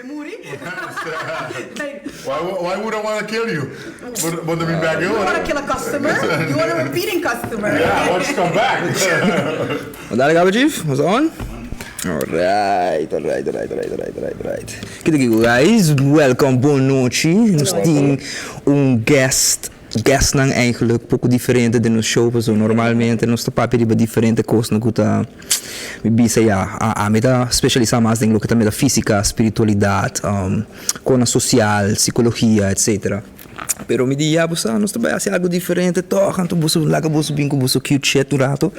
Muri. Like, why would I want to kill you? But to be back. You want to kill a customer? You want a repeating customer? Yeah, I want you to come back. Dale, Gabo Chief, was on? Alright. Kiko, guys, welcome, bon nochi. Nos tin un guest, guest nan eigenlijk poco diferente di nos show, so normalmente nos ta papia riba diferente cos ku ta mi bisa ya, ami ta specialisa mas den loke ta metafisica, spiritualidad, cona social, psicologia, etc. Pero mi di ya, bo sa, nos ta bay haci algo diferente toch, anto boso laga boso bin cu boso cute shit un rato.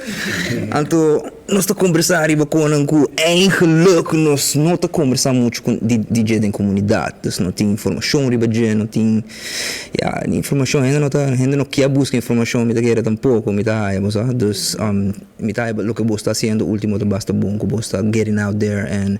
Anto nos ta conversa riba conan cu eigenlijk nos no ta conversa mucho cu di dje den comunidad. Dus no tin informacion riba dje, no tin, ya, informacion, hende no ta, hende no kier busca informacion, mi ta kere tampoco, mi ta haya, bo sa. Dus mi ta haya loke bo ta haciendo ultimo ta basta bon cu bo ta getting out there and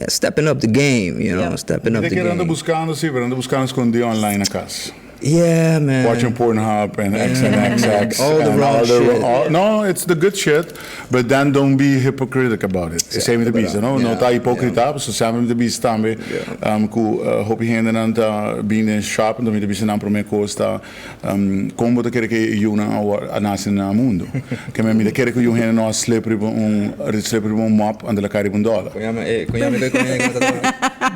stepping up the game, stepping up the game. Anda buscando, si, pero anda buscando escondi online na cas. Yeah, man. Watching Pornhub and XNXX. All the and wrong all the shit. No, it's the good shit, but then don't be hypocritical about it. Esey mi ta bisa, no? No ta hipocrita, so semper mi ta bisa tambe cu hopi hende nan ta bin den shop, anto mi ta bisa nan prome cos ta con bo ta kere cu e yiunan a nace na mundo. Ke mi ta kere cu yiu hende no a slip riba un, slip riba un mop anto el a cay riba un dollar.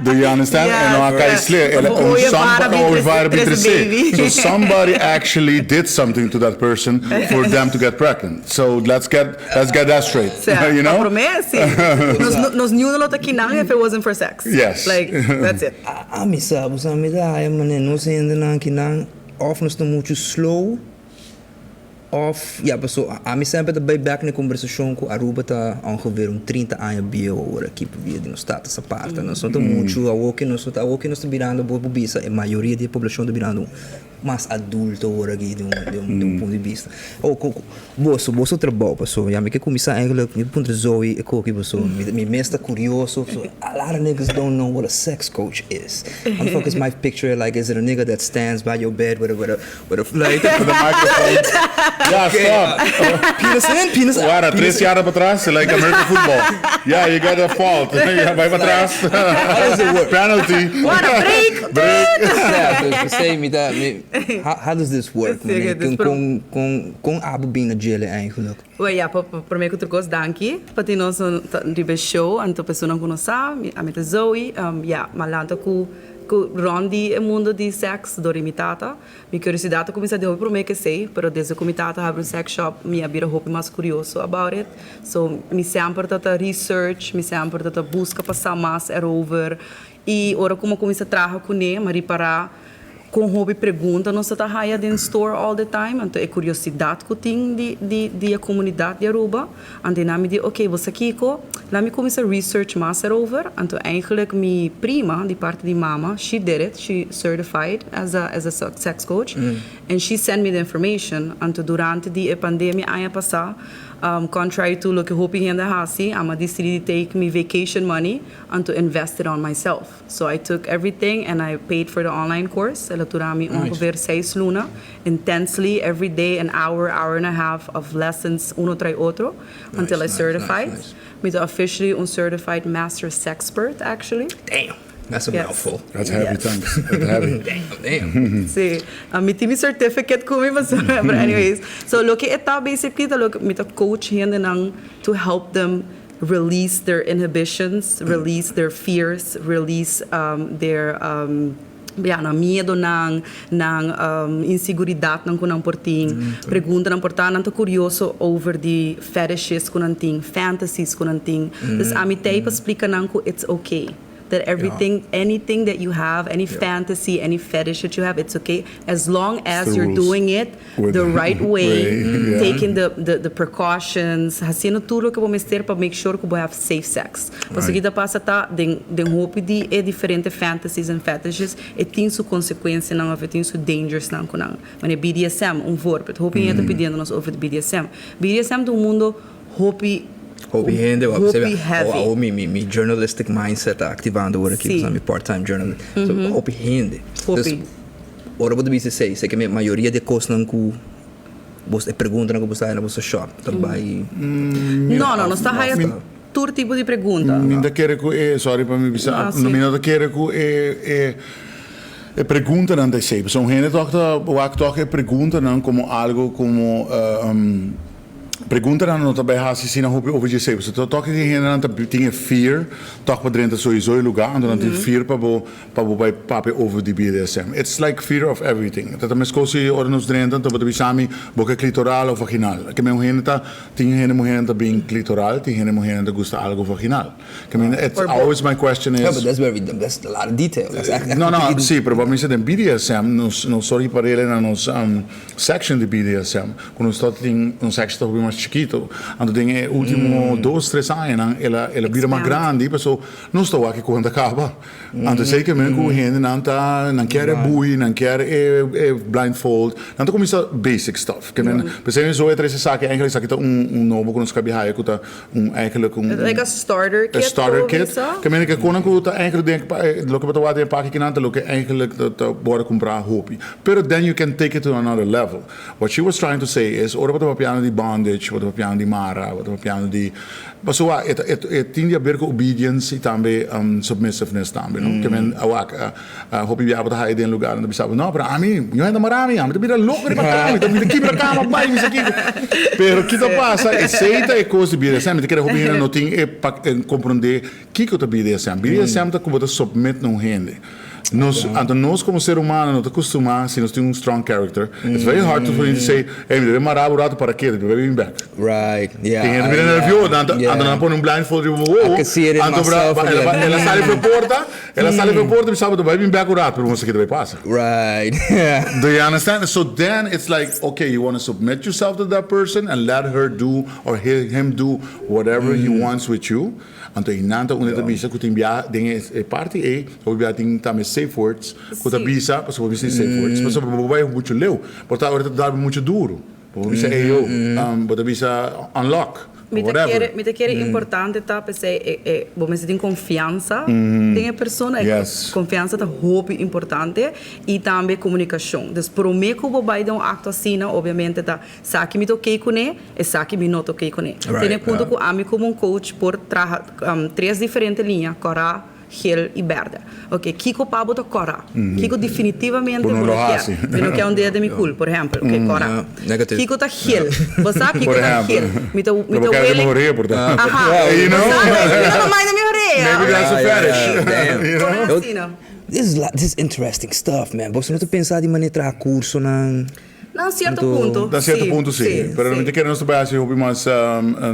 Do you understand? Yeah. E no a cay slip. El, O un e some, vara o e vara bin bin trece trece. baby. So somebody actually did something to that person for them to get pregnant. So let's get that straight. Sea, You know? Prome, si. Nos niun lo ta kinan if it wasn't for sex. Yes. Like, that's it. Ami sa, bo sa, mi ta haya mane nos hende nan kinan of nos ta mucho slow of ja, paso ami semper ta bay back na conversacion cu Aruba ta ongeveer un 30 aña bieu awor aki pa via di nos tata sa parta. Nos no ta mucho awor cu nos awor cu nos ta birando bo bisa e mayoria di e poblacion ta birando mas adulto awor aki di un punto di vista. Oh, boso trabou paso ja mi ke cuminsa eigenlijk mi puntra Zoe e koki paso mi mes ta curioso, so a lot of niggas don't know what a sex coach is. How the fuck is my picture like, is it a nigga that stands by your bed with a like With the microphone? Yeah, stop. Penis in, penis out. Guarda, penis 3 yarda patras, like American football. Yeah, you got a fault. Yeah, bay patras. How does it work? Penalty. What a break! Break. Yeah, dus esey mi ta mi how does this work? Si, oké, dus Con abo bin na djele eigenlijk? Well, ja, pa prome cu tur cos, danki pa tin nos riba show, anto persona cu no sa, ami ta Zoe, ja, m'a lanta cu rond di e mundo di sex door di mi tata. Mi curiosidad a cuminsa di hopi prome cu esey, pero desde cu mi tata habri un sex shop, mi a bira hopi mas curioso about it. So, mi semper ta research, mi semper ta busca pa sa mas erover. Y ora cu mi cuminsa traha cu ne, m'a ripara con hopi pregunta nos ta haya den store all the time, anto e curiosidad cu tin di e comunidad di Aruba. Anto mi di, "Ok, bo sa kico, laat mi cuminsa research mas erover." Anto eigenlijk mi prima, di parti di mama, she did it, she certified as a sex coach, and she sent me the information. Anto durante di e pandemia aña pasa, contrary to loke hopi hende hasi, m'a decidi to take mi vacation money and to invest it on myself. So I took everything and I paid for the online course. El a dura mi ongeveer 6 luna, intensely, every day, an hour, hour and a half of lessons, uno tras otro, until I certified. Nice. Mi ta officially un certified master sexpert, actually. Damn, that's a mouthful. That's heavy, thanks. That's heavy. Damn, damn. Si, mi tin mi certificate cu mi, but anyways. So loke e ta basically ta loke mi ta coach hende nan to help them release their inhibitions, release their fears, release their ja, nan miedo nan, nan inseguridad nan cu nan por tin, pregunta nan por ta, nan ta curioso over di fetishes cu nan tin, fantasies cu nan tin. Dus ami t'ey pa splica nan cu it's okay. That everything, anything that you have, any fantasy, any fetish that you have, it's okay as long as The you're rules. Doing it with the right way, way, yeah. Taking the precautions, haciendo tur loke bo mester pa make sure cu bo have safe sex. Pasobra kico ta pasa ta den hopi di e diferente fantasies and fetishes, e tin su consecuencia nan of e tin su dangers nan cu nan. Manera BDSM, un voorbeeld. Hopi hende ta pidiendo nos over di BDSM. BDSM ta un mundo hopi Hopi hende, hopi heavy. Oh, mi journalistic mindset ta activando awor aki, mi part-time journalist. So, hopi hende. Hopi. Dus, ora bo ta bisa esey, esey cu mi mayoria di cosnan cu bo e preguntanan cu bo sa na bo shop, ta bay No, nos ta haya Mi, tur tipo di pregunta. Mi no ta kere ku e, sorry pa mi bisa, Ah, si. mi no ta kere ku e e e preguntanan ta esei. Pasobra un hende tòg ta wak tòg e preguntanan komo algo komo preguntanan no ta bai hasi asina hopi over dje esei. Pasobra tòg e hendenan ta tin e fear tòg pa drenta sowieso e lugá, anto nan tin fear pa bo bai papia over di BDSM. It's like fear of everything. Ta meskos si ora nos drenta, anto bo ta bisa mi bo ke clitoral of vaginal. Ke men un hende ta tin hende muher ta bin clitoral, tin hende muher ta gusta algo vaginal. I mean, it's Or both. Always my question is Yeah, but that's a lot of detail. That's echt No, si, pero pa mi den BDSM, nos sorry pa rele na nos section di BDSM, ku nos ta tin un section ta hopi mas chikitu. Anto den e último 2, 3 añanan, el a bira mas Expand. Grandi, paso nos ta wak ku ta kaba. Anto sei ke men ku hende nan ta nan kier e bui, nan kier e blindfold, nan ta kuminsá basic stuff. Ke men, pesei zo e trese esaki, eigenlijk esaki ta un nobo ku nos kabi haya ku ta un eigenlijk un Like a starter kit. A starter kit. Bisa? Ke men ke konan ku ta eigenlijk denk pa loke bo ta wak den paki kinan ta loke eigenlijk ta wòrdu kumprá hopi. Pero then you can take it to another level. What she was trying to say is, ora bo ta papiando di bondage, bo ta papiando di mara, bo ta papiando di pasobra e tin di haber ku obedience i tambe submissiveness tambe, no? Ke men awak hopi bia bo ta haya den lugar nan ta bisa bo, "No, pero ami, mi hende mara mi, ami ta bira loko riba kama, mi ta mi ta kibra kama bai mi sa kiko." Pero ki ta pasa, esei ta e kos di BDSM. Mi ta kere hopi hende no tin e pa komprondé kiko ta BDSM. BDSM ta ku bo ta submit na un hende. Nos, anto nos komo ser humano no ta kustumá si nos tin un strong character. It's very hard to for you to say, "Hey, mi debe mara bo rato para ketu, mi debe bin back." Tin hende bira nervioso, anto nan pone un blindfold riba bo wowo. I can see it in Anto myself again. El a sali pa e porta, el a sali pa e porta, bisa bo ta bai bin back un rato, pero bo no sa ke ta bai pasa. Do you understand? So then it's like, okay, you want to submit yourself to that person and let her do or him do whatever he wants with you. Anto einan ta unda ta bisa ku tin bia den e parti ei, hopi bia tin tambe safe words ku ta bisa, pasobra bo bisa safe words, pasobra bo bai muchu leu, por ta ora ta dal muchu duru. Bo bisa, "Hey yo," bo ta bisa "unlock" Mi ta whatever. kere importante ta p'esei bo mester tin konfiansa den e persona. E konfiansa ta hopi importante i tambe komunikashon. Dus promé ku bo bai den un akto asina, obviamente ta esaki mi ta oké kuné, esaki mi no ta oké kuné. Tene punto ku ami komo un coach por traha tres diferente liña, kòrá, gel i bèrdè. Oké, kiko pa bo ta kòrá? Kiko definitivamente Bo no bo lo no kier? hasi. Mi no kier un dede den mi kul, por ehèmpel. Oké, kòrá. Negative. Kiko ta gel? Bo sa kiko Por ta ehèmpel. gel? Mi Pero ta bo kier den wele bo horea, por ta. Aha. You know? Bo sa, mi no ta mind den mi horea. Maybe that's a fetish. Damn. You know? Kon asina? This is interesting stuff, man. Bo no ta pensa di manera traha cursonan? Na un cierto punto. Na cierto punto si. Pero mi ta kere nos ta bai hasi hopi mas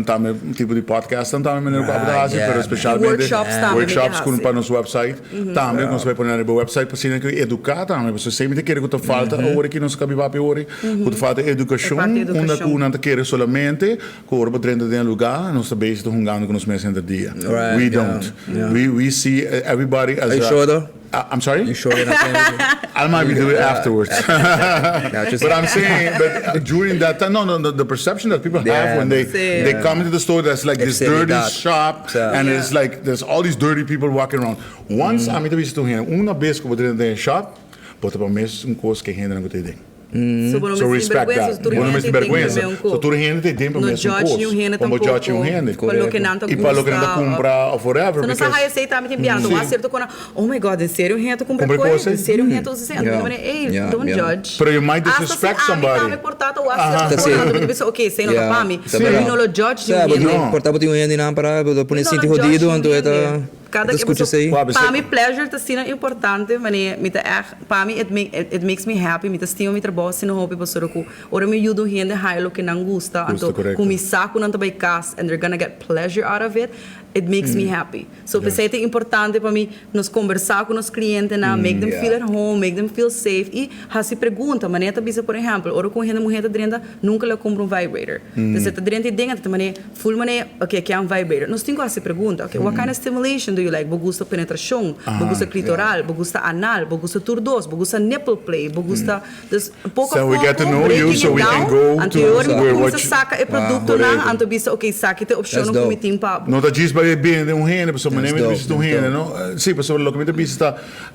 tambe tipo di podcast tambe manera ku abo ta hasi, pero specialmente Workshops tambe mi ke workshops ku hasi. Pa nos website tambe nos bai pone riba website pa asina ku eduká tambe, pasobra esei mi ta kere ku ta falta awor aki nos kabi papia awor ku ta falta edukashon E parti unda edukashon. ku nan ta kere solamente ku ora bo drenta den e lugá nos ta bezig ta hungando ku nos mes henter dia. Right, We yeah, don't. yeah. We see everybody as Are you a sure though? I'm sorry? You sure you're not playing with it? I might be doing it afterwards. Yeah, just- But I'm saying, but during that time, no, the perception that people have when they Sí. they come into the store, that's like this dirty Seriedad. shop, and it's like there's all these dirty people walking around. Once ami ta bisa hende, un bes ku bo drenta den shop, bo ta pa mes un kos ku hende nan ku tin. So, bo no So mester respect bergwensa, that. tur Bo no hende mester tin bergwensa. un So tur hende tin pa No mes un judge kos. niun hende Pa no judge niun tampoco. hende. Pa loke nan ta I pa loke nan ta gusta, kumpra of whatever. So, no sa Because haya sei tambe tin bianto. Wa cierto kona, "Oh my God, en serio un hende kumpra Kumpra koi? kos, eh? En serio un hende usa esei?" Yeah. Anto, hey, don't judge. Pero you might Hasta disrespect si ami somebody. tambe por tata wa cierto Sí. kona, anto mi bisa, "Okay, esei no ta pa mi." Ta Pero berdad. mi no lo judge Sí, niun porque hende. por ta tin un hende nan para, bo pone Mi no sinti lo judge jodido, niun anto e ta hende. Cada e ta skucha esei. Wah, Pa mi pleasure ta asina importante, mane mi ta echt, pa mi it makes me happy, mi ta stima mi trabou asina hopi pasobra ku ora mi yuda un hende haya loke nan gusta, Gusta, anto correcto. ku mi sa ku nan ta bai kas and they're gonna get pleasure out of it, it makes me happy. So p'esei ta importante pa mi nos kombersá ku nos klientenan, make them feel at home, make them feel safe i hasi pregunta. Manera ta bisa, por ehèmpel, ora ku un hende muhé ta drenta, nunka lo kumpra un vibrator. Entonces e ta drenta i den, ta mane full mane, "Okay, ke un vibrator." Nos tin ku hasi pregunta, "Okay, what kind of stimulation?" do you like? Bo gusta penetrashon, bo gusta klitoral, bo gusta anal, bo gusta tur dos, bo gusta nipple play, bo gusta, dus poko a poko breaking it down, anto e ora mi ta kuminsa saka e produktonan, anto bisa ok esaki ta e opshonnan ku mi tin pa bo. No ta djis bai bende un hende, pasobra manera mi ta bisa ta un hende, no? Si, pasobra loke mi ta bisa ta,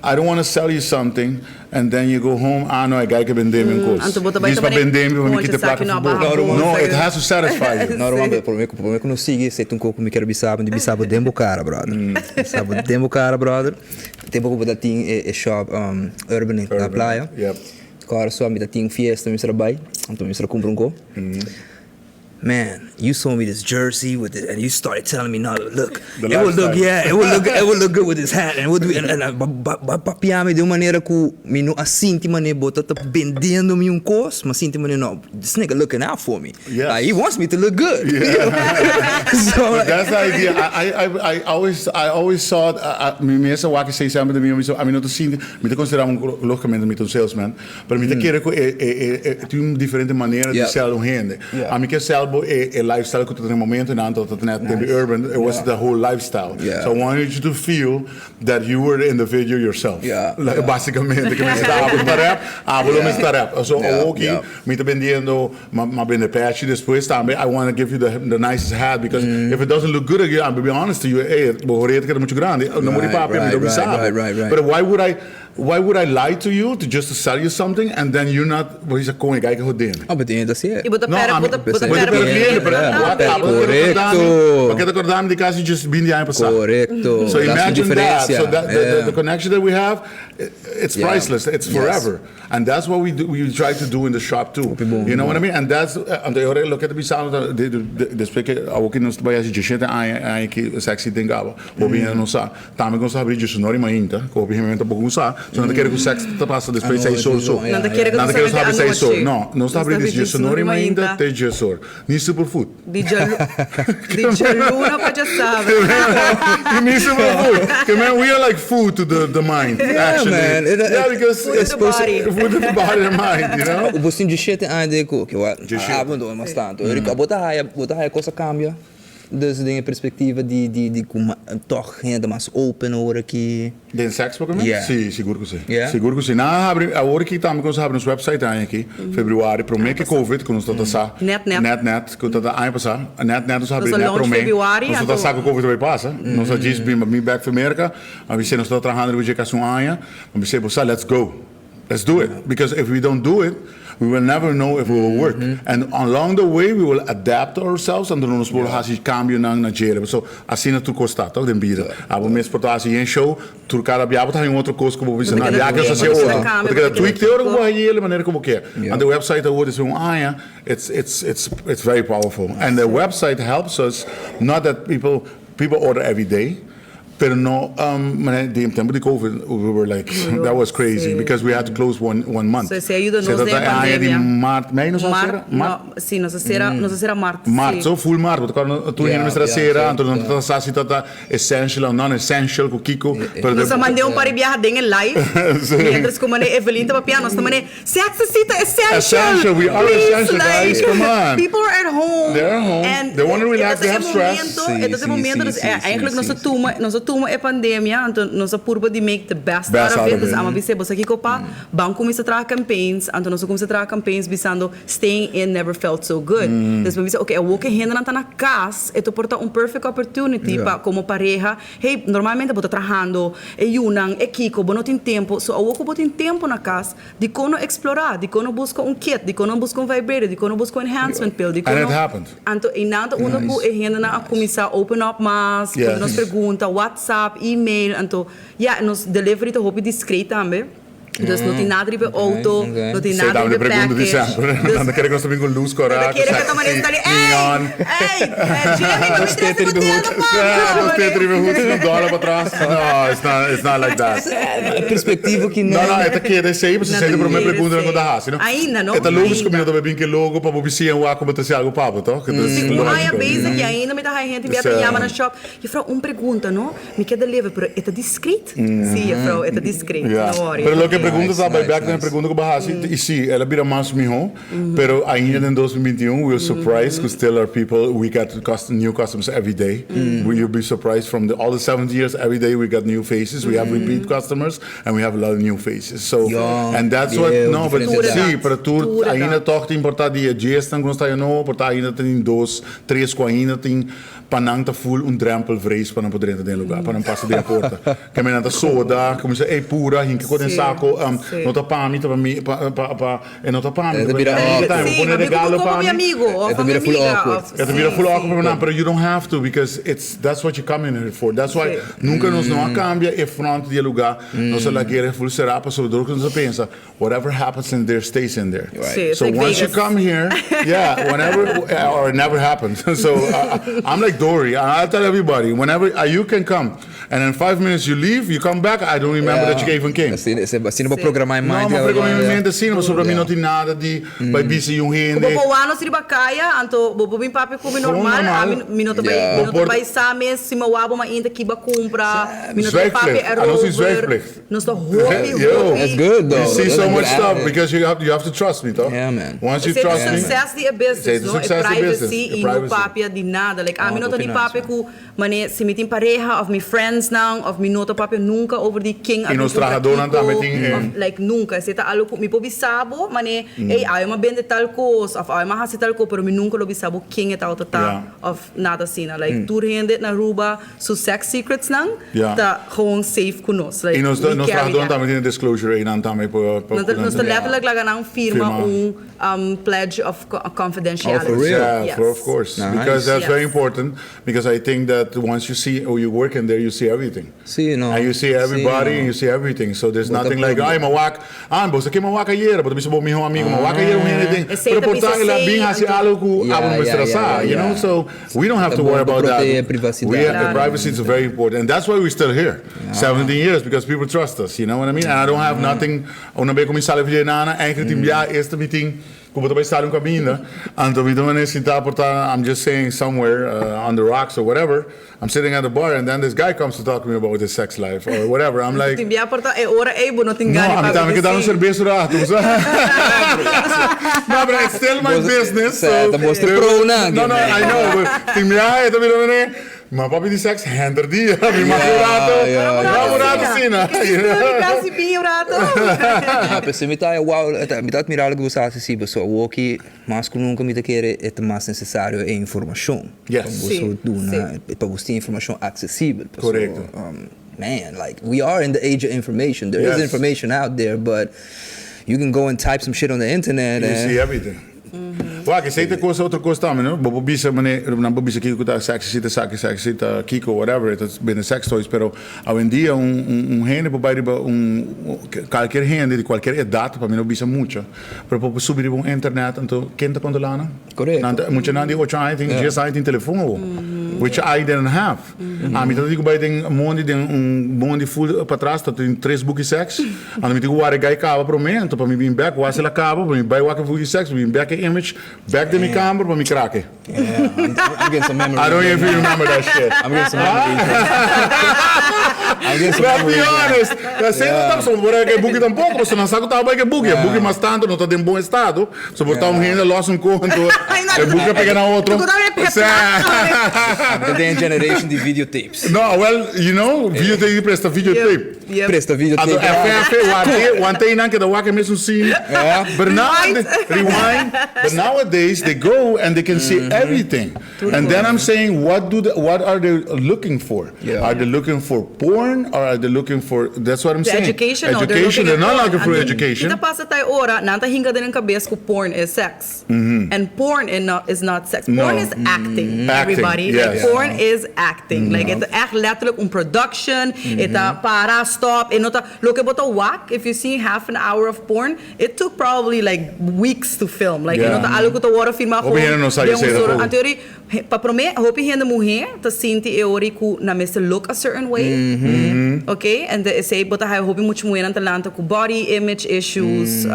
I don't wanna sell you something and then you go home, ah no, e guy ke bende mi un kos. Anto bo ta bai Djis ta pa manera, bende mi pa mi Concha, kita esaki plaka no a for bo. baha bon. No, it has to satisfy you. No, Roman, pero prome ku prome ku nos sigui, esei ta un kos ku mi kier bisa bo, mi bisa bo den bo kara, brother. Bisa bo den bo kara, brother. Tempu ku bo ta tin e e shop Urban na playa. Yep. Kòrsou mi ta tin fiesta mi mester a bai, anto mi mester a kumpra un kos. Man, you sold me this jersey with the, and you started telling me, no, look, The it will look, lifestyle. yeah, it will look, it will look good with this hat, and it will do, and, and, and ba, ba, ba papia mi di un manera ku mi no a sinti manera bo ta ta bendiendo mi un kos, ma sinti manera no, this nigga looking out for me. Yes. Like, he wants me to look good. Yeah. So, But that's the idea. I, I, I, I always, I always saw, I, I, mi mes a wak esei semper di mi, mi so, ami no ta sinti, mi ta considera un, logicamente mi ta un salesman, Pero mi ta kere ku e e e tin un diferente manera di sell un hende. Ami ke sell bo e e lifestyle ku ta den momentonan ta ta net den di urban, it was the whole lifestyle. So I wanted you to feel that you were in the video yourself. Like basikamente ke mester ta abo ta rap, abo lo mester ta rap. So awoki mi ta bendiendo, m'a bende pechi despues tambe, I wanna give you the the nicest hat because if it doesn't look good on you, I'm gonna be honest to you, ey bo horea ta keda muchu grandi, no muri papia mi lo bisa bo. Pero why would I Why would I lie to you to just to sell you something and then you not bo bisa con e guy ke hodemi. Oh, but e ta si. Y bo ta No, perde, ami bo ta, bo ta bo ta perde perde cliente, pero cliente. wak Tambe. abo ta keda kordami, Correcto. bo keda kordami di casi just binti aña pasa. Correcto. So That's the imagine that. diferencia. So that the, the, Yeah. the connection that we have, it's Yeah. priceless, it's Yes. forever. And that's what we do, we try to do in the shop too. Hopi bon, You know hopi what I mean? And that's, anto e ora loke ta bisando ta, de, de, de, despues ke awo ki nos ta bai hasi diesshete aña, aña ki Sexy den Gaba, hopi hende no sa. Tambe ku nos ta habri djesonor i mainta, ku hopi hende tampoko no sa, so nan ta kere ku sèks ta pasa despues di seis or so. Nan ta kere ku Nan ta kere ku solamente habri seis or. anochi. No, nos ta habri di djesonor i mainta te djesor. Ni superfood. Di di djaluna pa djasabra. Ni superfood. Ke men, we are like food to the the mind, Yeah, actually. man. It, Yeah, because Food to the body. Food to the body and mind, you know? Bo tin djeshete aña den ku, ke wak, Djeshete. abo no mas tantu. Bo ta haya, bo ta haya kos a kambia. Dus den e perspectiva di di di cu toch hende ta mas open ora aki. Den seks por kende? Yeah. Si, sigur cu si. Yeah? Sigur cu si. Nan a habri, awor aki tambe cu nos a habri nos website aña aki, februari, prome cu covid, cu nos ta ta sa. Net net. Net net, cu ta ta aña pasa. Net net nos a habri Nos a net launch prome. februari, Nos ta ta anto. sa cu covid ta bay pasa. Nos a djis bin mi bek for Merca. A bis'é nos ta trahando riba dje casi un aña. A bis'é bo sa, let's go. Let's do it because if we don't do it we will never know if it will work and along the way we will adapt ourselves anto nos por haci cambionan na djele pasobra asina tur cos ta tok den bida abo mes por ta haci yen show tur cada bia bo ta haña un otro cos cu bo bisa no ya ke nos haci otro bo ta keda tweak te ora cu bo haña e manera cu bo kier anto e website awor despues un aña it's it's it's it's very powerful and the website helps us not that people people order every day. Pero no, manera den tempo di covid we were like that was crazy because we had to close one one month. So esei a yuda nos den e pandemia. Aña di mart, mei nos a sera? Mart, no, si nos a sera, nos a sera mart, si. Mart, so full mart, bo ta acorda tur hende mester a sera, anto nan ta sa si ta ta essential of non essential cu kico, pero Nos a mande un par di biaha den e live, mientras cu manera Evelyn ta papia, nos ta mande, Sexy ta essential! Essential, we are Please, essential guys, like, come on. People are at home. They're at home. And They wanna relax, they have stress. E ta e momento, dus eigenlijk nos a tuma, nos a tuma e pandemia, anto nos a purba di make the best out of it. Dus amo a bisa, bo sa kiko pa? Ban kuminsa traha campaigns, anto nos a kuminsa traha campaigns bisando staying in never felt so good. Dus mi a bisa, okay, awor ku e hendenan ta na kas, e ta por ta un perfect opportunity pa komo pareha, hey, normalmente bo ta trahando, e yunan, e kiko, bo no tin tempo, so awor ku bo tin tempo na kas, Dikon no eksplorá? Dikon no buska un kit? Dikon no buska un vibrator? Dikon no buska un enhancement pill? Dikon And no. it happened. Anto einan ta unda ku e hendenan a kuminsá open up mas, pone nos pregunta, WhatsApp, email, anto ya, nos delivery ta hopi discreet tambe. Dus no tin nada riba e auto, no tin Esei nada tambe riba e pregunta di package. semper. Dus Nan ta kere ku nos ta bin ku lus nan kòrá, ta ku kere ku ta sexy, manera ta di, Ey! neon. Ey! Jimmy, pa mi trese bo tela pa Nos tete riba e hoed, un dòler pa tras. No, it's not, it's not like that. Perspectiva ki No, no, e ta keda esei, pasobra esei ta e prome pregunta ku ta hasi, no? Ainda, no? E ta logis ku mi no ta bin ke logo pa bo bisiña wak ku bo ta hasi algu pa bo, toh? Si un aña bezig i ainda mi ta haña hende bia ta yama na shop, Juffrouw, un pregunta, no? Mi ke deliver, pero e ta discreet? Si, juffrouw, e ta discreet, no worry. Pero loke. pregunta ta bai bek na e pregunta ku bo a hasi, i si, el a bira mas mihó, pero ainda den 2021 we are surprised ku still are people, we get new customers every day. You'll be surprised from the all the 70 years every day we got new faces, we have repeat customers and we have a lot of new faces. So, and that's what, no, but si, pero tur ainda tòg tin por ta di e diesnan ku nos ta haña nobo, por ta ainda tin dos, tres ku ainda tin pa nan ta ful un drempelvrees pa nan por drenta den e lugar, pa nan pasa den e porta. Ke men nan ta soda, kuminsá ey pura, hinka ku den sako, no ta pa mi, ta pa mi, pa, pa, pa, e no ta pa mi, E ta bira awkward. Mi pone regalo pa mi. E ta bira full awkward. E ta bira full awkward pa nan, pero you don't have to because it's, that's what you come in here for. That's why nunka nos no a kambia e front di e lugá, nos a laga e full será pasobra dor ku nos a pensa, Whatever happens in there stays in there. Sí, it's So like once you Vegas. come here, yeah, whenever, or it never happens. So I'm like Dory. I tell everybody, whenever you can come, and in 5 minutes you leave, you come back, I don't remember that you even came. Asina, asina bo programá e No, mind. ma programá mi mente asina, pasobra mi no tin nada di bai bisa un hende. Bo por wak nos riba kaya, anto bo por bin papia ku mi Gewoon normal, normal. ami mi no ta bai, mi no Bo ta por- bai sa mes si mi wak bo mainta ki bo a kumpra, mi no ta bai papia Zwijgplicht. Ah, nos tin erover. zwijgplicht. Nos ta hopi, Yo. hopi. That's good though. You see That's so a good much stuff habit. because you have to trust me, toch? Yeah, man. Once you Esei trust ta me. success di e business, Esei ta no? E success di business, privacy e i no privacy. papia di nada. Like, ami no ta hopi ni nice, papia man. ku mane si mi tin pareha of mi friends nan of mi no ta papia nunka over di ken I nos trahadónan tambe tin, of like nunka. Esei ta algo ku mi por bisa bo, mane, ey, awe mi a bende tal kos of awe mi a hasi tal kos, pero mi nunka lo bisa bo ken e tabata ta of nada asina. Like, tur hende na Aruba su sex secrets nan ta gewoon safe ku nos. Like, I nos we nos carry trahadónan that. tambe tin disclosure einan tambe pa Nos ta, nos ta letterlijk laga nan firma Firma. un pledge of confidentiality. Oh, for real? Yeah, Yes. for, of course. Nice. Because that's very Yes. important. Because I think that once you see or you work in there, you see everything. Sí, no. And you see everybody Sí, no. and you see everything. So there's Bo ta nothing like, public. ay, m'a wak, ah, bo sa ken m'a wak ayera, bo ta bisa bo miho amigo, m'a wak ayera un hende tin. Esei Pero ta por bisa ta el a sei, bin hasi anto- algo ku abo no mester sa, you know? So we don't have to worry about that. Protege privacidad. We have, the privacy is very important. And that's why we're still here. 17 years, because people trust us, you know what I mean? And I don't have nothing, una bes ku mi sali for nana, eigenlijk tin bia esta meeting, ku bo ta bai sali un kaminda, anto mi ta sinta por ta, I'm just saying somewhere on the rocks or whatever, I'm sitting at the bar and then this guy comes to talk to me about his sex life or whatever. I'm like, Tin bia por ta e ora ei bo no tin no, gana ami tambe ke dal un serbes rato. No, but it's still my business. So Ta mostra pro na. No, I know. But tin bia e ta bira mane, m'a papia di sex henter dia. Mi mas un rato. Un rato asina. Kasi bin rato. Ah, pero mi ta wow, mi ta admira loke bo sa hasi, so awoki mas ku nunka mi ta kere e ta mas nesesario e informashon. Yes. Pa bo Sí, duna, pa bo tin informashon aksesibel. So, Korekto. Man, like we are in the age of information. There is information out there, but you can go and type some shit on the internet You and see everything. Wak, esei ta kos, otro kos tambe, no? Bo por bisa mane, nan por bisa kiko ta sexy, ta saki sexy, ta kiko, whatever, ta bende sex toys, pero awendia un hende por bai riba un, kualkier hende di kualkier edat, pa mi no bisa mucha, pero por subi riba un internet, anto ken ta kontrolá nan? Korekto. Nan ta, muchanan di 8 aña tin, 10 aña tin telefon awo, which I didn't have. Ami ta di ku bai den mondi, den un mondi full patras, ta tin tres buki sex, anto mi tin ku wak e gai kaba promé, anto pa mi bin bek, wak el a kaba, pa mi bai wak e buki sex, pa mi bin bek e image, bek den mi kamber pa mi krak e. Yeah, I'm getting some memories. I don't even remember that shit. I'm getting some memories. I'm getting some Let's be memories. honest. Esei no ta so por e buki tampoko, pasobra nan sa ku tabata bai ku e buki. E buki mas tantu no ta den bon estado. So por ta un hende los un konto, e buki a pega na otro. I'm den generation di videotapes. No, well, videotape di presta videotape. Presta videotape. Anto FF, wante, wante nan keda wak e mesun scene. But now, rewind. But nowadays they go and they can see everything. And then I'm saying, what are they looking for? Are they looking for porn or are they looking for? That's what I'm The saying. education, no, they're Education. looking They're at not looking for porn. education. Kita pasa tayo ora, nanta hinga din ang kabes ku porn is sex. And porn is not sex. No. Porn is acting, Acting, everybody. Like, porn is acting. Like, e ta echt letterlijk un production. E ta para, stop. E no ta, loke bo ta wak, if you see half an hour of porn, it took probably like weeks to film. Like, e no ta algo ku ta wòrdu filmá Hopi hende no sa den un esei solo. tampoco. Anterior, Pa promé, hopi hende muhé ta sinti e ora ku nan mester look a certain way, ok, en esei bo ta haya hopi mucha muhénan ta lanta ku body image issues,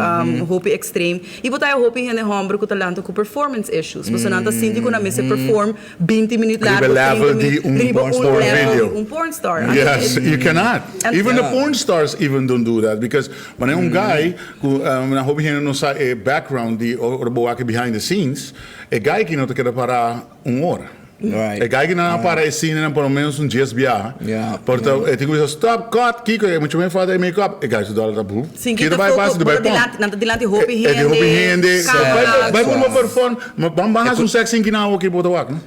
hopi extreme, i bo ta haya hopi hende hòmber ku ta lanta ku performance issues, pasobra nan ta sinti ku nan mester perform binti minüt largu, Riba level trinta di minüt, un riba un porn level video. di un porn star. Yes, you cannot. Even the porn stars even don't do that, because wanneer un guy ku nan hopi hende no sa e background di ora bo wak e behind the scenes, E guy ki no ta keda para un ora. Right. E guy ki nan a para e cine nan por lo menos un dies biaha. Yeah. Por ta e tin ku bisa stop, cut, kiko, e mucho men falta e make up. E guy su dollar ta bu. Sin Kita kita bai foco, pasa, bo bai ta pon. dilanti, nan ta dilanti hopi E di hopi hende, hende. camera. Bai bai pon bo perform, ma ban ban hasi un sex scene kina awo ki bo ta wak, no?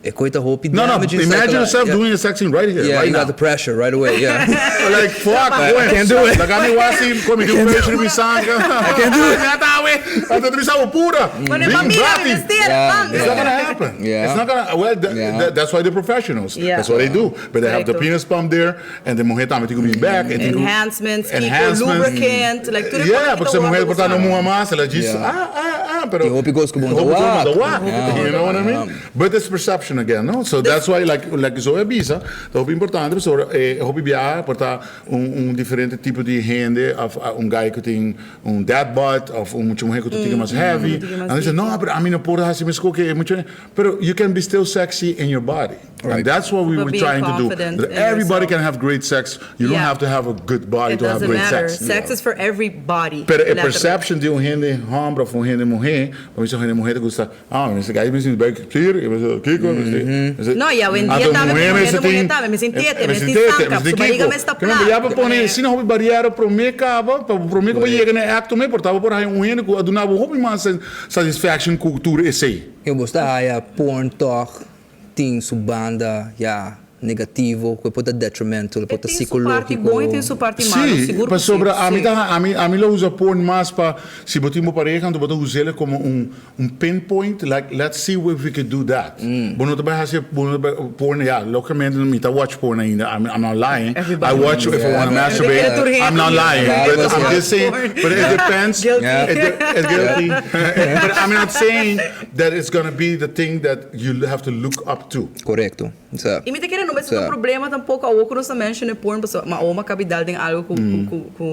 E koe ta hopi No, no, damaging imagine yourself yeah. doing a sex scene right here, Yeah, right you now. got the pressure right away, yeah. Like, fuck, I boy. can't do it. Laga mi wasi, kon mi di un fecha mi sanka. I can't do it. Mi atawe. Anto mi sa pura. Bueno, Bing pa mira, mi brati. mester, Yeah. bang. It's not gonna happen. Yeah. It's not gonna, well, th- Yeah. th- that's why they're professionals. Yeah. That's what they do. But they have the Correcto. penis pump there, and the mujer tambe tin ku bin back. and tin ku- Enhancements, kiko, Enhancements. lubricant, like tur e Yeah, kos porque ki se ta mujer wordo por ta no usá. muha mas, ela diz, Yeah. ah, ah, ah, pero... Tin hopi kos ku bo no ta Hopi kos ku bo no ta wak. wak. Yeah. You know what I mean? Yeah. But it's perception again, no? So that's why, like, like Zoe a bisa, ta hopi importante, pasobra e hopi biaha por ta un, un diferente tipo di hende, of un guy ku tin un dad bod, of un mucha muher ku ta tiki mas heavy. tiki mas Nan dice, no, pero ami no por hasi meskos ku e mucha hende. Pero you can be still sexy in your body. And that's what we But were being trying to do. confident That in everybody yourself. can have great sex. You don't Yeah. have to have a good body It to have doesn't great matter. sex. Sex is for everybody. Pero e letterlijk. perception di un hende homber of un hende muher, pa mi un hende muher ta gusta, ah, mester gai mi sinti bij spier, mi mester kiko, mi mester. No, y awendia tambe, como hende muher tambe, mi sinti tete, mi sinti sanka, su bariga mi sta plat. Ya pa pone asina hopi bariera prome caba, pa prome cu bo yega na e acto me, por ta bo por haya un hende cu a duna bo hopi mas satisfaction cu tur esey. Yo bo sta haya porn tog tin su banda ya negativo cu e por ta detrimental, e por E ta tin su parti psicologico. bon y tin su parti malo, Sí, sigur cu sí. pasobra ami Sí. ta ami ami lo usa porn mas pa si bo tin bo pareha anto bo ta us'el como un un pinpoint like let's see if we can do that. Bo no ta bai hasi bo no ta bai porn ya logicamente mi ta watch porn ainda I'm I'm not lying I Everybody watch if I wanna Yeah. masturbate Tur hende I'm not lying Yeah. but I'm just saying Porn. but it depends Guilty. Yeah. It de- it guilty but I'm not saying that it's gonna be the thing that you have to look up to. Correcto. Sa. I mi ta kere no mester ta Sa. un problema tampoco awor cu nos ta menciona porn pasobra ma awor mi a cabi dal den algo cu cu cu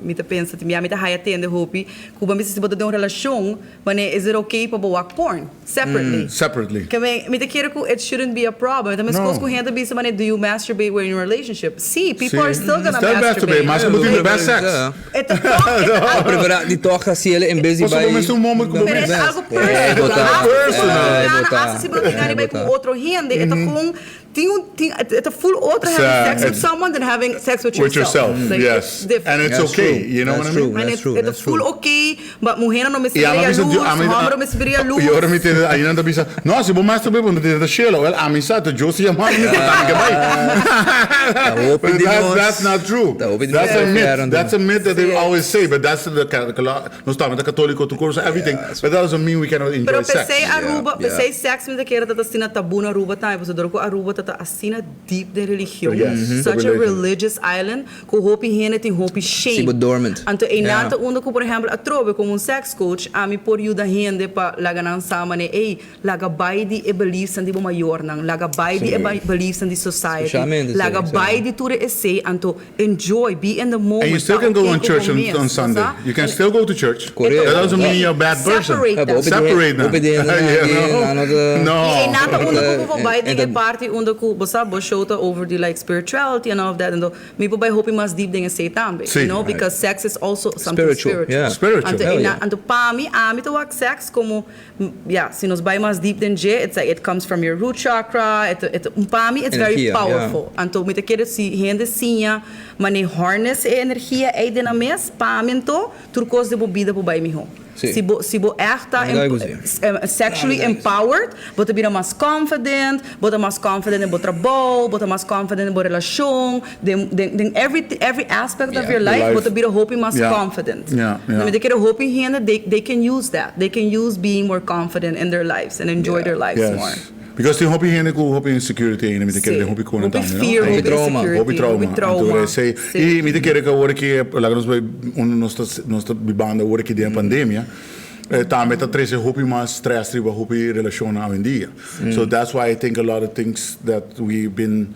mi ta pensa tin bia mi ta haya tende hopi cu bo a bisa si bo ta den un relacion wanneer is it okay pa bo wak porn separately. Separately. Ke men mi ta kere cu it shouldn't be a problem. Ta mescos No. cu hende ta bisa wanneer do you masturbate when you're in a relationship. Si, people Si. are still gonna Still masturbate, masturbate. mas cu bo tin the best sex. Sa. E ta toch, e ta algo. Prefera di toch haci el en bes di Pasobra bai. bo mester un moment cu bo Pero e mester. ta algo Eh, personal. bo ta. Personal. Eh, bo ta. Hasta si bo no tin gana di bai Eh, bo cu ta. otro hende, e ta gewoon tin un tin e ta full otro Sa, having sex with it's- someone than having sex with With yourself. yourself, Like, yes. it's different. And it's That's okay, true. you know That's what I mean? true. And That's it's, true, it's that's full true. okay, but muhernan no mester Y ami bria bisa, luz, ami, homber no mester bria luz. Y ora mi tende, ahí nan ta bisa, no, si bo masturbate, bo no tende ta shela. Well, ami sa, ta Josie yama mi, por ta mi ke bai. Ta hopi But di that's, nos. that's not true. Ta hopi di That's nos a myth. inferno. That's a myth that they always say, but that's the, nos ta católico, tur cosa, everything. But that doesn't mean we cannot enjoy Pero sex. p'esei Aruba, Yeah, p'esei sex mi ta kere ta asina tabu na Aruba tambe, pasobra dor ku Aruba ta ta asina deep den religion, Yes, such a religion. religious island, ku hopi hende tin hopi shame. Si bo dormant. Anto einan Yeah. ta unda ku por ehempel atrobe komo un sex coach ami por yuda hende pa laga nan sa manera ey laga bai di e beliefsnan di bo mayornan, laga bai di e beliefsnan di society, Specialmente, laga si, si. bai di tur esey anto enjoy, be in the moment, And you still ta can go okay on ku church bo on, mes, on Sunday. sa? You can still go to church. Correct. That doesn't mean you're a bad person. Separate Ja, them. hopi di- Separate them. hopi di hende You nan know? nan no ta- No. Y einan ta unda ku bo bai den En e dat- parti unda ku bo sa bo show ta over di like spirituality and all of that anto Mi por bai hopi mas deep den esey tambe, Sí. you know, because sex is also something Spiritual, spiritual. yeah. Spiritual. Anto, Hell ena, yeah. anto pa mi, ami ta wak sex como, yeah, si nos bai mas deep den dje, it's like it comes from your root chakra, it, it, pa mi it's very Energia, yeah. powerful. Anto mi ta kere si hende siña mane harness e energia ey den nan mes, pa mi anto, tur cos den bo bida por bai miho. Sí. Si bo si bo ègt ta Mi ta gusta. sexually empowered, bo ta bira mas confident, bo ta mas confident den bo trabou, bo ta mas confident den bo relashon, den den den every every aspect of Yeah. your life, Life. bo ta bira hopi mas Yeah. confident. Yeah, yeah. Mi ta kere hopi hende they they can use that, they can use being more confident in their lives and enjoy Yeah. their lives Yes. more. Because tin hopi hende ku hopi insecurity ainda, mi ta kere Sí. den hopi konan Hopi tambe, no? fear, Hopi hopi trauma. insecurity, Hopi trauma. hopi trauma. Anto esei, Sí. i mi ta kere ku awor ki laga nos bai unda nos ta nos ta bibando awor aki den e pandemia. Tambe ta trece hopi mas stress riba hopi relacionnan awendia. So that's why I think a lot of things that we been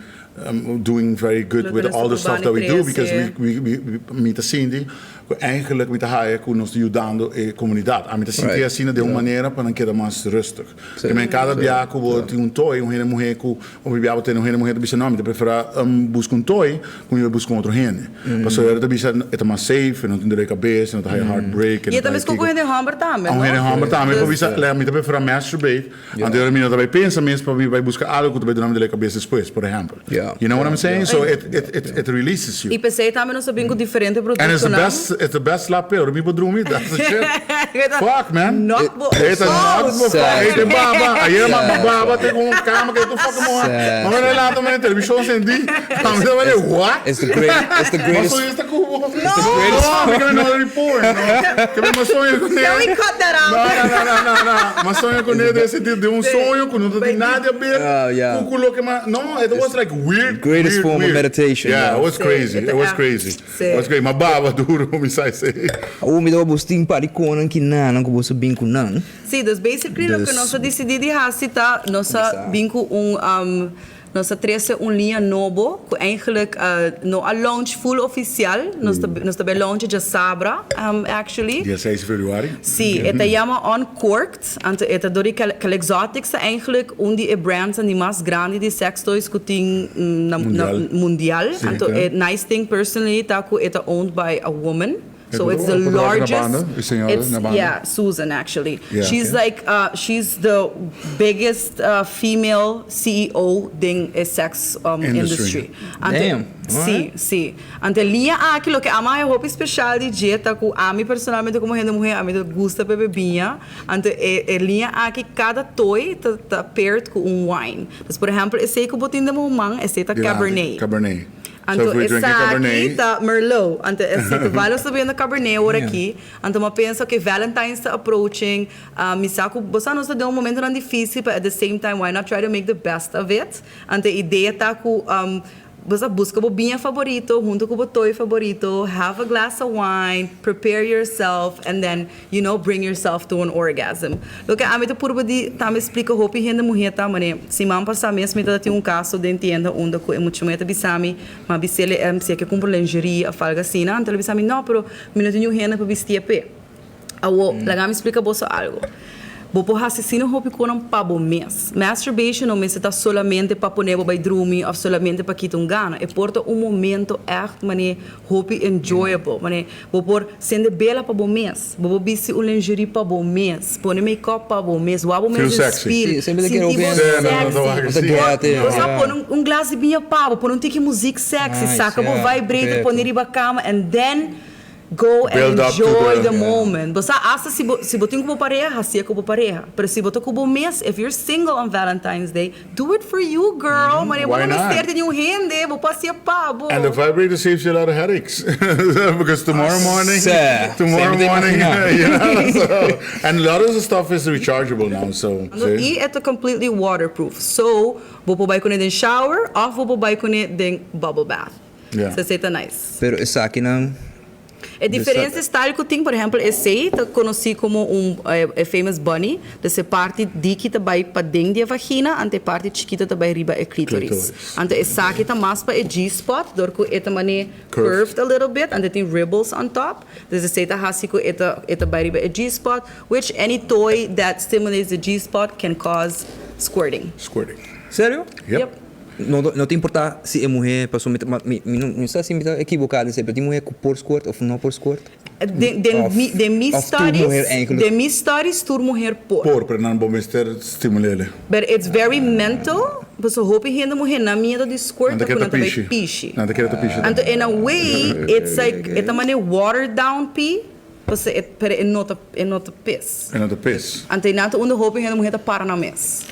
doing very good with all the stuff that we do because we we mi ta sinti cu eigenlijk mi ta haya cu nos ta yudando e comunidad. Ami ta sinti asina den un manera pa nan keda mas rustig. Te men cada bia cu bo tin un toy, un hende muhe cu hopi bia bo tene un hende muhe ta bisa no mi ta prefera busca un toy cu mi bai busca un otro hende. Pasobra e ta bisa e ta mas safe, e no tin dolor di cabes, e no ta haya heartbreak, e no ta haya kiko. Un hende homber tambe, no? Un hende homber tambe por bisa mi ta prefera masturbate anto ora mi no ta bai pensa mes pa mi bai busca algo cu ta bai duna mi dolor di cabes despues, por ehempel. You know what I'm saying? So it it it releases you. Y p'esey tambe nos a bin cu diferente And it's the productonan. best, it's the best slap pill. Ora mi por drumi, that's the shit. Fuck, man. Knock bo E ta knock bo Sa. Ey te baba. Ayer ma baba te con cama que tu fucking moha. Sa. Mama na lanta mane television sentí. Mama ta mane what? It's the great, it's the Ma greatest. soño esta cubo. It's the greatest. No, mi no no report. No. Que mi ma soño con Can we cut that out? No, no, no, no, no, no. Ma soño con él de sentir de un soño con no tin nada a ver Oh, yeah. cu cu loke ma no, it was like weird. Greatest weird, form of weird. meditation, Yeah, yeah. it was Sí, crazy. it It was eh, crazy. sí. It was crazy. Ma baba duro, mi sa esey. Awor mi ta bos tin par di konan ki nan ku boso bin ku nan. Sí, dus basically loke Dus nos a disidí di hasi ta nos a Kuminsá. bin ku un nos a trese un liña nobo ku eigenlijk no a launch full ofisial, nos ta nos ta bai launch djasabra actually. Dia seis di februari. Sí, e ta yama Uncorked, anto e ta dor di Calexotics ta eigenlijk un di e brandsnan di mas grandi di sex toys ku tin na Mundial. mundial. Anto e nice thing personally ta ku e ta owned by a woman. So it's the largest, it's yeah Susan actually, she's like she's the biggest female CEO den e sex industry. Damn, Si, si. Anto e liña aki loke ama e hopi special di dje ta cu ami personalmente como hende muhe ami ta gusta bebe biña, anto e e liña aki cada toy ta ta paired cu un wine. Dus por ehempel esey cu bo tin den bo man esey ta Cabernet. Cabernet. Anto esaki ta Merlot. Anto si ta bal nos ta bendo Cabernet ora aki. Anto mi a pensa ok Valentine's ta approaching, mi sa cu bo sa nos ta den un momentonan dificil but at the same time why not try to make the best of it. Anto e idea ta cu bo sa busca bo biña favorito hunto cu bo toy favorito, have a glass of wine, prepare yourself and then you know bring yourself to an orgasm. Loke ami ta purba di tambe splika hopi hende muhé ta manera siman pasá mes mi ta tin un kaso den tienda unda ku e mucha muhé ta bisa mi ma bis'el e si e ke kumpra lengerie òf algu asina anto el a bisa mi no pero mi no tin niun hende pa bistié p'e. Awo laga mi splika boso algu bo por hasi asina hopi konan pa bo mes. Masturbation no mester ta solamente pa pone bo bai drumi òf solamente pa kita un gana e por ta un momento ègt manera hopi enjoyable manera Bo por sende bela pa bo mes, bo por bisti un lingerie pa bo mes, pone make-up pa bo mes, wak bo mes Feel den sexy. spil, Sí, semper ta kere sinti bo hopi sexy. Bo ta get, Bo sa yeah. pone un glas di biña pa bo, pone un tiki muziek sexy, Nice, saka bo yeah, vibrator, pone correcto. riba kama and then go and Build up to enjoy the the moment. Bo sa hasta si bo si bo tin ku bo pareha, hasié ku bo pareha. Pero si bo ta ku bo mes, if you're single on Valentine's Day, Do it for you girl, mane bo Why no not? mester di niun hende, bo por hacié pa bo. And the vibrator saves you a lot of headaches because tomorrow morning, Sè, tomorrow sè, mi ta morning, imaginá. you know, so, and a lot of the stuff is rechargeable now, so, Anto see? i e ta completely waterproof, so bo por bai kuné den shower of bo por bai kuné den bubble bath. Yeah. So esei ta nice. Pero esakinan E diferente style cu tin, por ehempel esey ta conoci como un e famous bunny, dus e parti diki ta bay paden di e vagina, anto e parti chikito ta bay riba e clitoris. Anto esaki ta mas pa e G-spot, dor cu e ta mane curved a little bit, anto e tin ribbles on top, dus esey ta haci cu e ta e ta bay riba e G-spot, which any toy that stimulates the G-spot can cause squirting. Squirting. Serio? Yep. No no ta importa si e muhe paso mi ta mi mi no sa si mi ta ekiboka den esei pero tin muhe ku por squirt of no por squirt? Den den mi den mi Of tur studies muher eigenlijk? den mi studies tur muher por. Por pero nan bo mester stimulele. But it's very mental paso hopi hende muhe nan miedo di squirt Nan ta ta ku kere nan ta ta bai pishi. pishi. Nan ta kere ta pishi Anto tambe. in a way it's like e ta manera watered down pee paso e pero e no ta e no ta pis. E no ta pis. Anto nan ta unda hopi hende muhe ta para nan mes.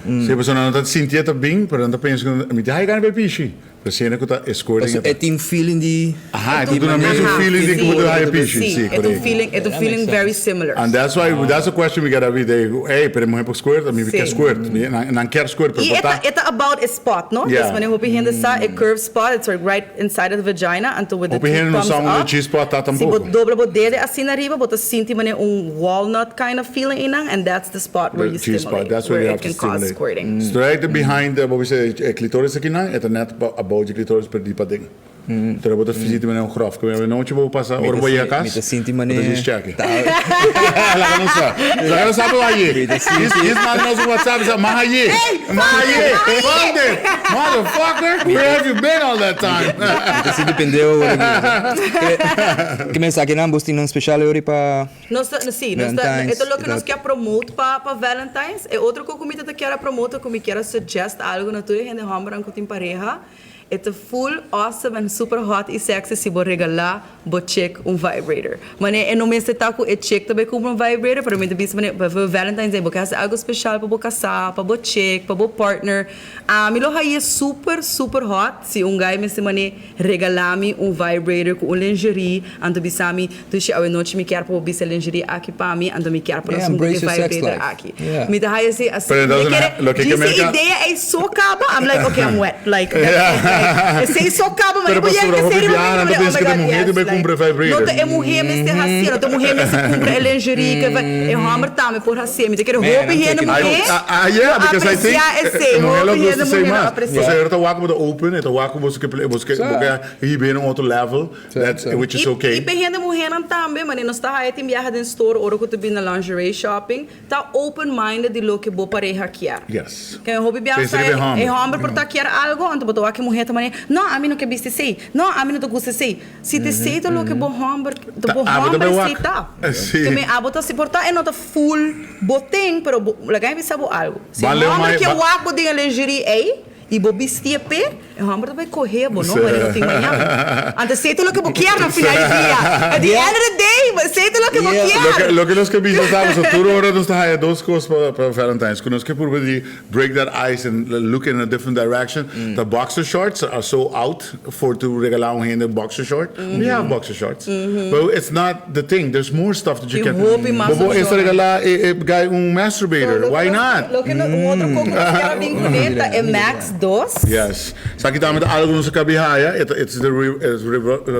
Si e persona no ta sinti e ta bin pero nan ta pensa ku mi ta hay gana bai pishi. Pero ku ta squirting. E tin feeling di. Aha, e ta duna mesun feeling di ku bo ta haya pishi. Si, e ta un feeling, e ta un feeling very similar. And that's why, that's a question we get every day. Hey, pero e muher por squirt, mi kier squirt. Nan kier squirt, pero por ta. I e ta about e spot, no? Yeah. Des manera hopi hende sa e curved spot, it's like right inside of the vagina, anto with the Hopi two hende no thumbs sa unda e up, G-spot ta si bo tampoco. dobla bo dede asina ariba, bo ta sinti manera un walnut kind of feeling einan, and that's the spot where The you G-spot, stimulate, that's where where you it have to can cause stimulate. squirting. Straight behind, bo bisa e clitoris akinan, e ta net abou dje clitoris pero di paden. Pero bo ta sinti manera un grof. Ku e nochi bo pasa ora bo yega kas. Mi ta sinti manera. Bo ta djis chèki. Laga nos sa. Laga nos sa bo haye. Mi ta sinti. Djis manda nos un WhatsApp bisa ma haye. Ma haye. Found it. Motherfucker. Where have you been all that time? Mi ta sinti pendeho ora mi. Ke mensahe nan bos tin nan special ora pa. Nos ta, si, nos ta, e ta loke nos kier promote pa pa Valentine's. E otro ku mi ta ta kier a promote ku mi kier a suggest algu na tur e hende hòmbernan ku tin pareha. E ta full awesome and super hot y sexy si bo regala bo chick un vibrator. Mane e no mester ta cu e chick ta bay cumpra un vibrator pero mi ta bisa mane pa Valentine's Day bo ke haci algo special pa bo casa, pa bo chick, pa bo partner. Ami lo haye super super hot si un guy mester mane regala mi un vibrator cu un lingerie anto bisa mi Dushi awe nochi mi kier pa bo bisa e lingerie aki pa mi anto mi kier pa nos hunga e vibrator aki. Mi ta haya así así. Mi kere djis e idea ey so caba I'm like okay I'm wet like that's it like esey so caba ma bo yega esey riba mi oh my god yes like no ta e muher mester haci no ta e muher mester cumpra e lingerie cu e homber tambe por haci mi ta kere hopi hende muher lo aprecia esey hopi hende muher lo aprecia. That's which is okay. I pa hende muhernan tambe, manera nos ta haya tin biaha den store ora ku ta bin na lingerie shopping, ta open minded di loke bo pareha kier. Yes. Ke hopi biaha Pensa riba e sa homber. e homber por ta kier algo, anto bo ta wak e muher ta manera, no, ami no ke bisti esei, no, ami no ta gusta esei. Si ta esei ta loke bo homber, ta bo Ta abo ta homber bai esei wak. ta. Si. Ke men abo ta si, por ta e no ta full bo ten, pero bo, laga mi bisa bo algo. Si e Ban leu homber mai, ke ba. wak bo den e lingerie ei, I bo bisti e p'e, e hòmber ta bai kohe bo, no? Manera no tin mañan. Anto esei ta loke bo kier na final di dia. At the end of the day, esei ta loke bo kier. Loke, loke nos ke bisa sa, pasobra tur ora nos ta haya dos kos pa, pa Valentine's, ku nos ke purba di break that ice and look in a different direction, ta boxer shorts are so out for to regalá un hende boxer short. We have boxer shorts, but it's not the thing, there's more stuff that you Tin can. hopi mas Bo por esta opshonnan. regalá e, e guy un masturbator, why not? Loke no, un otro kos ku nos kier a bin kuné ta e Max dos. Yes. Esaki tambe ta algo nos a kabi haya. E ta it's the re, it's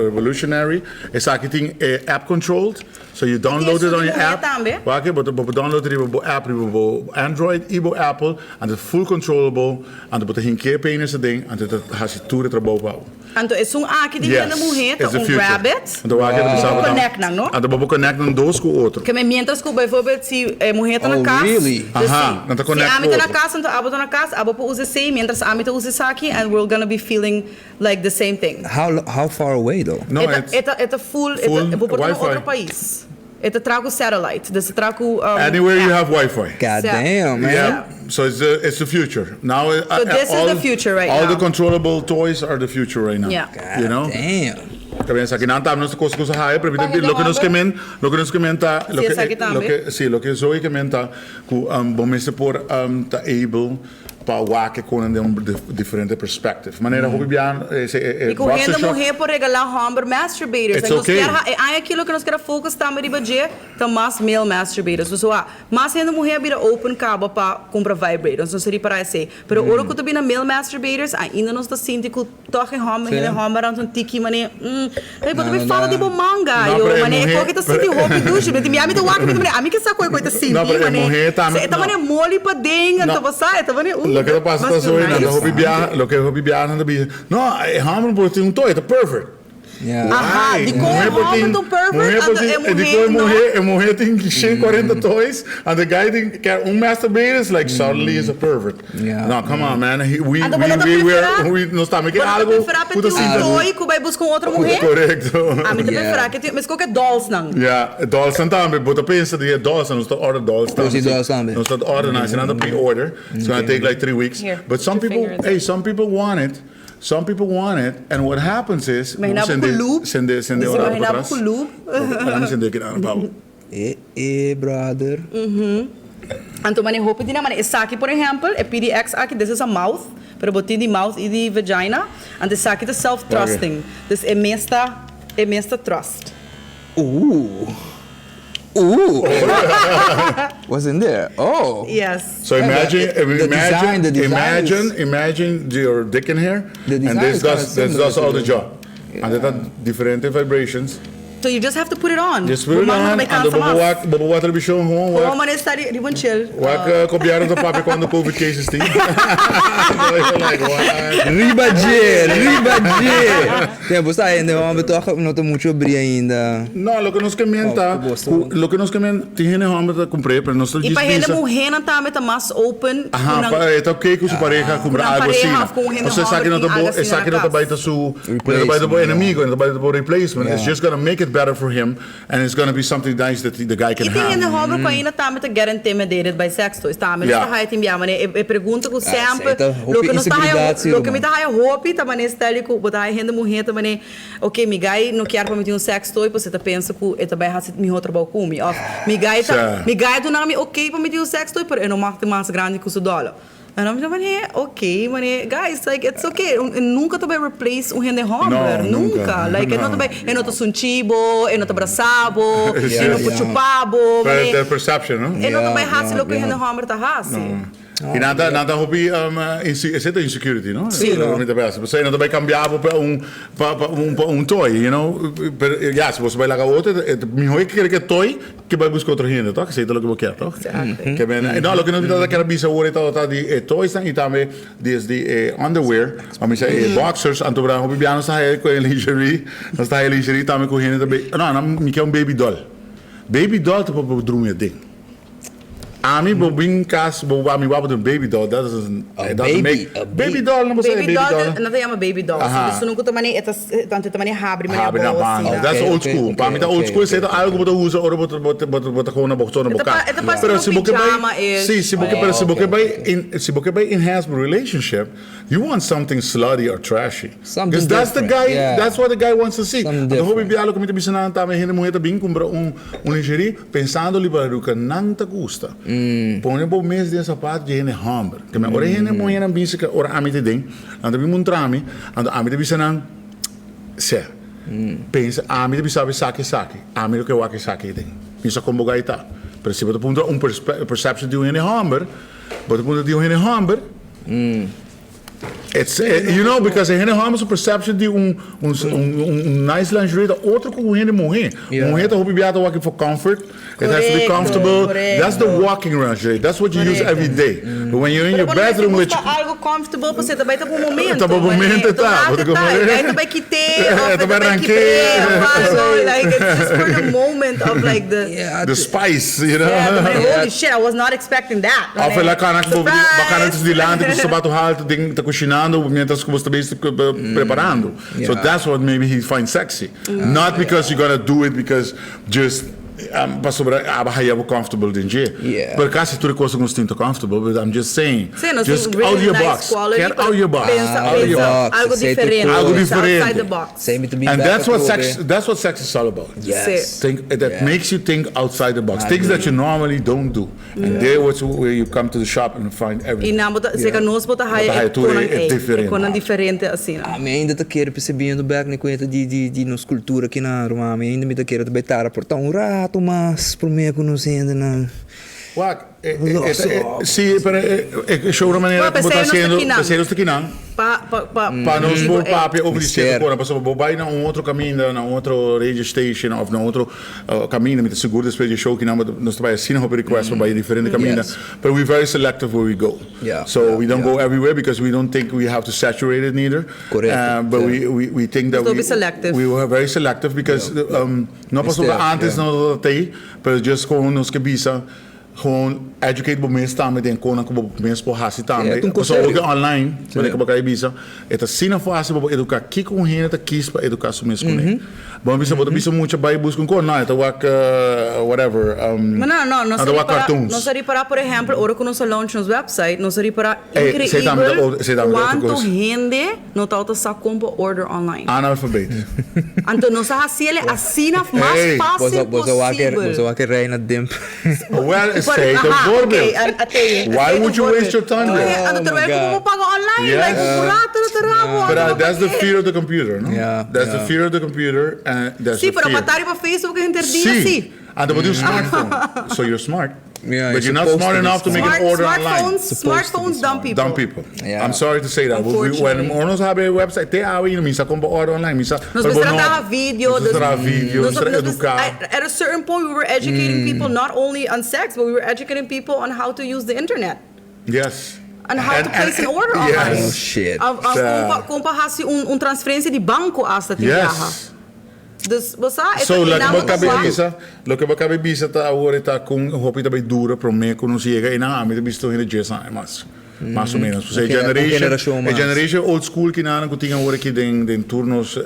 revolutionary. Esaki tin e app controlled. So you download it on your app. Tambe. Wak, bo ta bo por download riba bo app riba bo Android i bo Apple. Anto full controllable. Anto bo ta hinkia e penis aden. Anto e ta hasi tur e trabou pa bo. Anto esun aki di hende muhé ta un rabbit. Anto wak e ta bisa Bo por connect nan, no? Anto bo por connect nan dos ku otro. Ke men mientras ku bijvoorbeeld si e muhé ta na Oh, kas. really? Dus Aha, si, nan ta si connect ami ku ta na otro. kas anto abo ta na kas, abo por usa esei mientras ami ta usa esaki and we're gonna be feeling like the same thing. How how far away though? No, E ta it's e ta e ta full, e ta full bo por ta na wifi. otro pais. E ta traha ku satellite, dus e traha ku um Anywhere you app. have wifi. God Sa. damn, man. Yeah, so it's the it's the future. Now uh, So this is all, the future right all now. the controllable toys are the future right now. Yeah. You know? Damn. También esaki nan tambe nos kos kos haya, pero Pa hende loke nos ke homber. men, loke nos ke men ta, Si, loke esaki tambe. loke si, loke Zoe ke men ta ku um, bo mester por um, ta able pa wak e konan den un diferente perspective. Manera hopi biaha e e I ku boxer hende short. muhé por regalá hòmber masturbators. It's Nos okay. kier ha e aña aki loke nos kier a focus tambe riba dje ta mas male masturbators. Pasobra mas hende muhé a bira open kaba pa kumpra vibrators. Nos ta ripará esei. Pero ora ku ta bira male masturbators ainda nos ta sinti ku tòg e hòmber hende hòmber a un tiki manera mm ey bo ta bay falta di bo manga No, yo pero e manera e muhé koki ta sinti hopi dushi. Mi ta mi ta wak mi ta manera ami ke sa ku e koki ta sinti No, pero e manera muhé tambe e ta no. manera moli paden No. anto bo sa e ta manera uh Loke ta pasa ta must feel zoe nan ta nice. hopi biaha loke hopi biaha nan ta bisa no e hòmber por tin un toy e ta pervert. Yeah. Aha, Why? di kon e Muhé por hòmber tin ta un pervert muhé por anto tin e e di muhé kon e no? muhé e muhé tin 140 toys and the guy tin ke un masturbator is like suddenly is a pervert. Yeah. No come on man he we Anto bo we no ta we preferá we we nos tambe ke bo no ta algo preferá pa ku ta tin un sinta toy ku bai buska un otro muhé? Korekto. Ami ta Yeah. preferá ke tin meskos ke dolls nan. Yeah, dolls nan tambe bo ta pensa di e dolls nan nos ta order dolls tambe. Nos tin dolls tambe. Nos ta order nan, esei nan ta pre-order. It's gonna take like 3 weeks. Here, But some put your people, finger in hey, some people want it. Some people want it, and what happens is, Imagina bo ku loop. Sende, sende Bisa un rato imagina bo patras. ku loop. Laat me sende keda, Pablo. E e brother. Anto mane hopi di nan, mane esaki por ehempel, e PDX aki, this is a mouth. Pero bo tin di mouth y di vagina, anto esaki ta self thrusting. Dus e mes ta e mes ta thrust. Ooh. Ooh. What's in there? Oh. Yes. So imagine, The design, imagine, the design imagine, is- imagine your dick in here, The and design this is kinda does this similar does to all the the- job. And that are different vibrations. So you just have to put it on. Just put it Bo man no on, ta bai and cansa bo mas. wak, bo wak television gewoon Bo wak. man esta riba un chill. Wak copiaron ta papia cuando COVID cases tin. Like, what? Riba dje, riba dje. Tempo sta hende homber toch no ta mucho abri ainda. No, loke nos ke men ta, Oh, ku bo ku loke nos ke men, tin hende homber ta kumpr'é, pero nos ta I djis pa hende bisa. muhénan tambe ta mas open ku Aha, nan. pa e ta oké ku su pareha kumpra Ku nan algu pareha asina. of ku un hende Pasobra esaki homber no ta tin bo, algu asina esaki na no ta kas. bai ta su, no ta bai ta bo enemigo, no ta bai ta bo replacement. It's just gonna make it better for him and it's gonna be something nice that the guy can I tin have. hende homber ku ainda tambe ta get intimidated by sex toys tambe. Nos Ja. ta haya tin bia manera e pregunta ku Ah, semper esei ta hopi loke nos ta haya inseguridat si, loke mi ruman. ta haya hopi ta manera steli ku bo ta haya hende muhé ta manera Ok, mi guy no kier pa mi tin un sex toy pasobra e ta pensa ku e ta bai hasi mihó trabou ku mi. Òf mi guy ta, Sa. mi guy a duna mi ok pa mi tin un sex toy pero e no mag tin mas grandi ku su dòler. En dan mi ta manera, ok, manera, guys, like it's ok. E nunka ta bai replace un hende hòmber, No, nunka. nunka. Like e no ta No. bai, e no ta sunchi bo, e no ta brasa bo, e no por Yeah. chupa bo, Pero manera, the perception, no? e no ta bai Yeah, hasi yeah, loke un yeah. hende hòmber ta hasi. I nan ta, nan ta hopi, esei ta insecurity, no? Sí. Lo mi ta pensa. Pasobra nan ta bai cambia bo pa un, pa, pa un, pa un toy, you know? Pero, ya, si bo bai laga otro, e ta mihor e kere ke toy ke bai buska otro hende, toch? Esei ta loke bo kier, toch? Exactly. Ke men, no, loke nos ta kier bisa awor e tabata di e toysnan i tambe desde e underwear, pa mi sa e boxers, anto bra hopi bia nos ta haya ku e lingerie, nos ta haya lingerie tambe ku hende ta bay, no, nan mi ke un baby doll. Baby doll ta pa bo drumi aden. Ami bo bin cas bo wak mi wak bo den baby doll that doesn't A it doesn't baby, make a baby doll no bo sa e Baby baby doll doll nan ta yama baby doll Aha. si esun ku ta mane e ta ta ta mane habri mane habri na abou banda asina. that's Okay, old okay, school okay, pa mi ta old okay, school esei ta okay. algo ku bo ta usa ora bo ta bo ta bo ta bo ta gewoon na bo zona E bo ta pa cas e ta parse pero un si bo ke bai pijama ish. si si bo ke pero si bo Oh, ke okay, bai in si bo ke bai enhance bo relationship You want something slutty or trashy. Something Because that's the different, guy, yeah. that's what the guy wants to see. Something Anto hopi different. biaha loke mi ta bisa nan tambe hende muher ta bin kumpra un un lingerie pensando riba loke nan ta gusta. Pone bo mes den sapato di hende homber. Ke men ora e hende muhernan bin seka ora ami ta den, nan ta bin muntra mi, anto ami ta bisa nan, Sè, pensa ami ta bisa bo esaki esaki, ami lo ke wak esaki den. Mi sa kon bo guy ta. Pero si bo ta puntra un perception di un hende homber, bo ta puntra di un hende homber, It's, you know, because e hende homber su perception di un, un, un, un nice lingerie ta otro ku un hende muhé. Yeah. Muhé ta hopi bia ta wak for comfort. It has to be Correcto, comfortable. That's the correcto. walking lingerie. That's what you use Correcto. every day. But when you're in Pero your bo no mester bedroom with busca algo comfortable pasobra ta bai ta bo momento. Ta bo momento ta. Bo ta bai ta bai kite of Ta e ta bai bai ranke. kibre of algo. Like it's just for the moment of like the Yeah, the spice, you know. Yeah, ta bai, holy shit, I was not expecting that. Of el a cana cu bo Surprise! bacana ta dilanti cu su sapato halto den ta cushinando mientras cu bo sta bezig preparando. So that's what maybe he finds sexy. Not because you gonna do it because just pasobra aba haya bo comfortable den dje. Pero casi tur e cosa cu nos tin ta comfortable but I'm just saying. Sí, nos Just tin out really your nice box. quality, Get out your box. Pensa, Out your pensa box. algo Esei ta diferente. Algo Pensa outside diferente. the box. Esei mi ta bin And bek that's what atrobe. sex that's what sex is all about. Yes. Think that Yeah. makes you think outside the box. I Things that agree. you normally don't do. And there was where you come to the shop and find I everything. nan bo ta, zeker nos bo ta Bo ta haya haya e tur e- konan e ei, e diferente. konan diferente asina. Ami ainda ta kere percebiendo bek na cuenta di di di nos cultura aki na Aruba. Ami ainda mi ta kere ta bay tarda por ta un rato mas prome cu nos hendenan. Wak, e, e, e, si, pero e, e show na manera Bueno, ku bo ta pesei nos ta haciendo, kinan. pesei nos ta kinan. Pa, pa, pa, Pa nos digo, por eh, papia over di cierto Mister. cosnan, pasobra bo bai na un otro caminda, na un otro radio station of na un otro caminda, mi ta sigur despues di e show kinan bo ta, nos ta bai asina hopi request pa bai diferente caminda, Yes. pero we very selective where we go. Yeah, So yeah, we don't yeah. go everywhere because we don't think we have to saturate it neither. Correcto, But yeah. we, we, we think that Nos ta we hopi selective. We were very selective because no pasobra Mister, antes yeah. no tabata ei, pero just gewoon nos ke bisa Gewoon educate bo mes tambe den konan ku bo mes por hasi tambe. E ta un Pasobra kos oke serio. online, Sí. wanneer ku bo kai bisa, e ta asina fásil pa bo eduká kiko un hende ta kis pa eduká su mes kuné. Bo a bisa, bo ta bisa mucha bai buska un kos, no, e ta wak whatever, Ma no, no, nos nan a ta wak ripará, cartoons. nos a ripará, por ehèmpel, ora ku nos a launch nos website, nos a ripará Ey, esei tambe ta inkreibel otro, esei tambe ta otro kuantu kos. hende no tabata sa kon pa order online. Analfabeet. Anto nos a hasi el asina mas Ey. fásil Boso, boso wak e, posibel. boso wak e reina dimp. Well, Esey ta un voorbeeld. Why would you waste your time there? Anto terwijl ku bo por paga online, like ku rato no ta rabo. But that's the fear of the computer, no? That's the fear of the computer and that's the fear. Si, pero pa ta riba Facebook henter dia si. Anto bo tin un smartphone, so you're smart. But you're not smart enough to make an order online. Smartphones, dumb people. Dumb people. I'm sorry to say that. When ora nos habi e website, te awe mi sa kon pa order online. Mi sa. Nos mester a traha video. Nos mester traha video, nos mester educa. At a certain point we were educating people not only on sex, but we were educating people on how to use the internet. Yes. On how to place an order online. Oh shit. Kon pa hasi un transferencia di banco hasta tin biaha. Yes. Dus bo sa, e ta So, loke nan bo bo ta kabe wak. bisa, loke bo kabe bisa ta awor e ta kon hopi ta bai dura prome ku nos yega einan, ami ta bisto hende djes aña mas, mas o menos. Pasobra e Un gener- un generation, generashon e mas. generation old school kinanan ku tin awor aki den den tur nos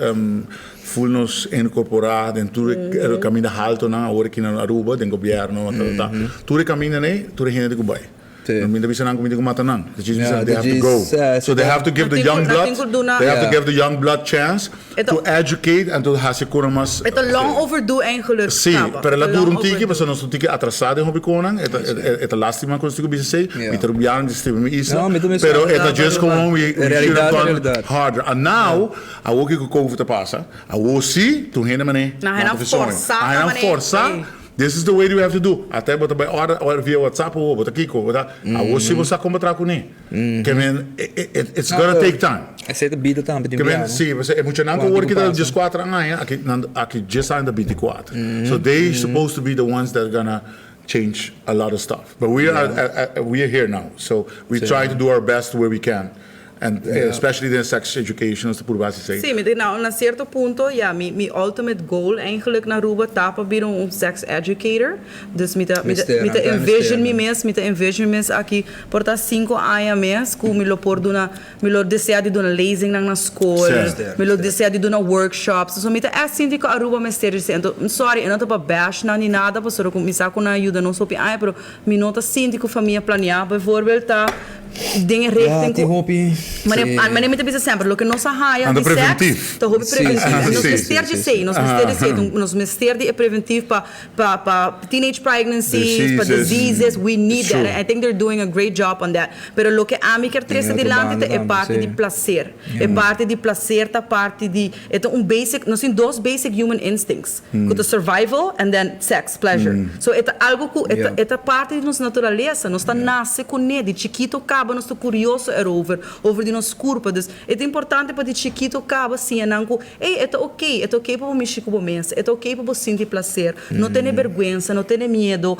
ful nos inkorporá den tur e kaminda haltonan awor aki na Aruba, den gobièrnu, ta ta ta. Tur e kamindanan ei, tur e hende tin ku bai. Sí. No mi ta bisa nan ku mi tin ku mata nan. The Jesus Yeah, said they have to go. the So they have to give the Nan tin ku- young nan blood, tin ku duna- they have to Yeah. give the young blood chance E ta- to educate and to hasi kona mas E ta long overdue eigenlijk, Sí, kaba. pero el a Ta dura long un tiki, overdue. pasobra nos un tiki atrasá den hopi konan. E ta, e, e ta lástima ku nos tin ku bisa esei. Yeah. Mi ta rubiano di stima mi isla. No, mi ta mes- Pero e ta Verdad, just verdad. como we, we should have Realidad, gone realidad. harder. And now, awor kiko COVID ta pasa, awor sí, tur hende manera, Nan hende nan ta verzoen. forsá Nan hende manera, forsá. sí. This is the way we have to do. Ata bo ta bai order or via WhatsApp o bo ta kiko, bo ta awor si bo sa kon bo traha kuné. Ke men it's gonna take time. Esei ta bida tambe tin Ke men biaha, no? si, pasobra e muchanan ku Kuantu awor ku ki ta pasa. dieskuater aña, aki nan aki djes aña ta bintikuater. So they supposed to be the ones that gonna change a lot of stuff. But we are we are here now. So we try to do our best where we can. And especially den sex education nos ta purba hasi esei. Sí, mi ta na na cierto punto ya mi mi ultimate goal eigenlijk na Aruba ta pa bira un sex educator. Dus mi ta mi ta Mester, mi ta anto envision mester. mi mes, mi ta envision mi mes aki por ta cinco aña mes cu mi lo por duna mi lo desea di duna lezingnan na school, Sí. mi lo desea di duna workshops. So mi ta echt sinti cu Aruba mester di esei. Anto sorry e no ta pa bash nan ni nada pasobra cu mi sa cu nan a yuda nos hopi aña pero Mi no ta sinti ku famia planiá bijvoorbeeld ta den e richting tin ku hopi Mane sí. mane mi ta bisa semper loke nos a haya Anda di sèks preventiv. ta hopi Sí, preventiv. sí, En nos sí, mester sí, di sí, esei, sí. nos mester di esei, nos mester di e preventiv pa pa pa teenage pregnancies, pa Diseases. diseases, we need that. True. And I think they're doing a great job on that. Pero loke ami kier trese Den otro dilanti banda ta e tambe, parti sí. di placer. E parti di placer ta parti di E ta un basic, nos tin dos basic human instincts, ku ta survival and then sex, pleasure. So e ta algo ku e ta e ta parti di nos naturalesa, nos ta nase kuné, di chikito kaba nos ta kurioso erover, over di nos kurpa. Dus e ta importante pa di chikito kaba siña nan ku, ey, e ta oké, e ta oké pa bo mishi ku bo mes, e ta oké pa bo sinti plaser, no tene bergwensa, no tene miedo,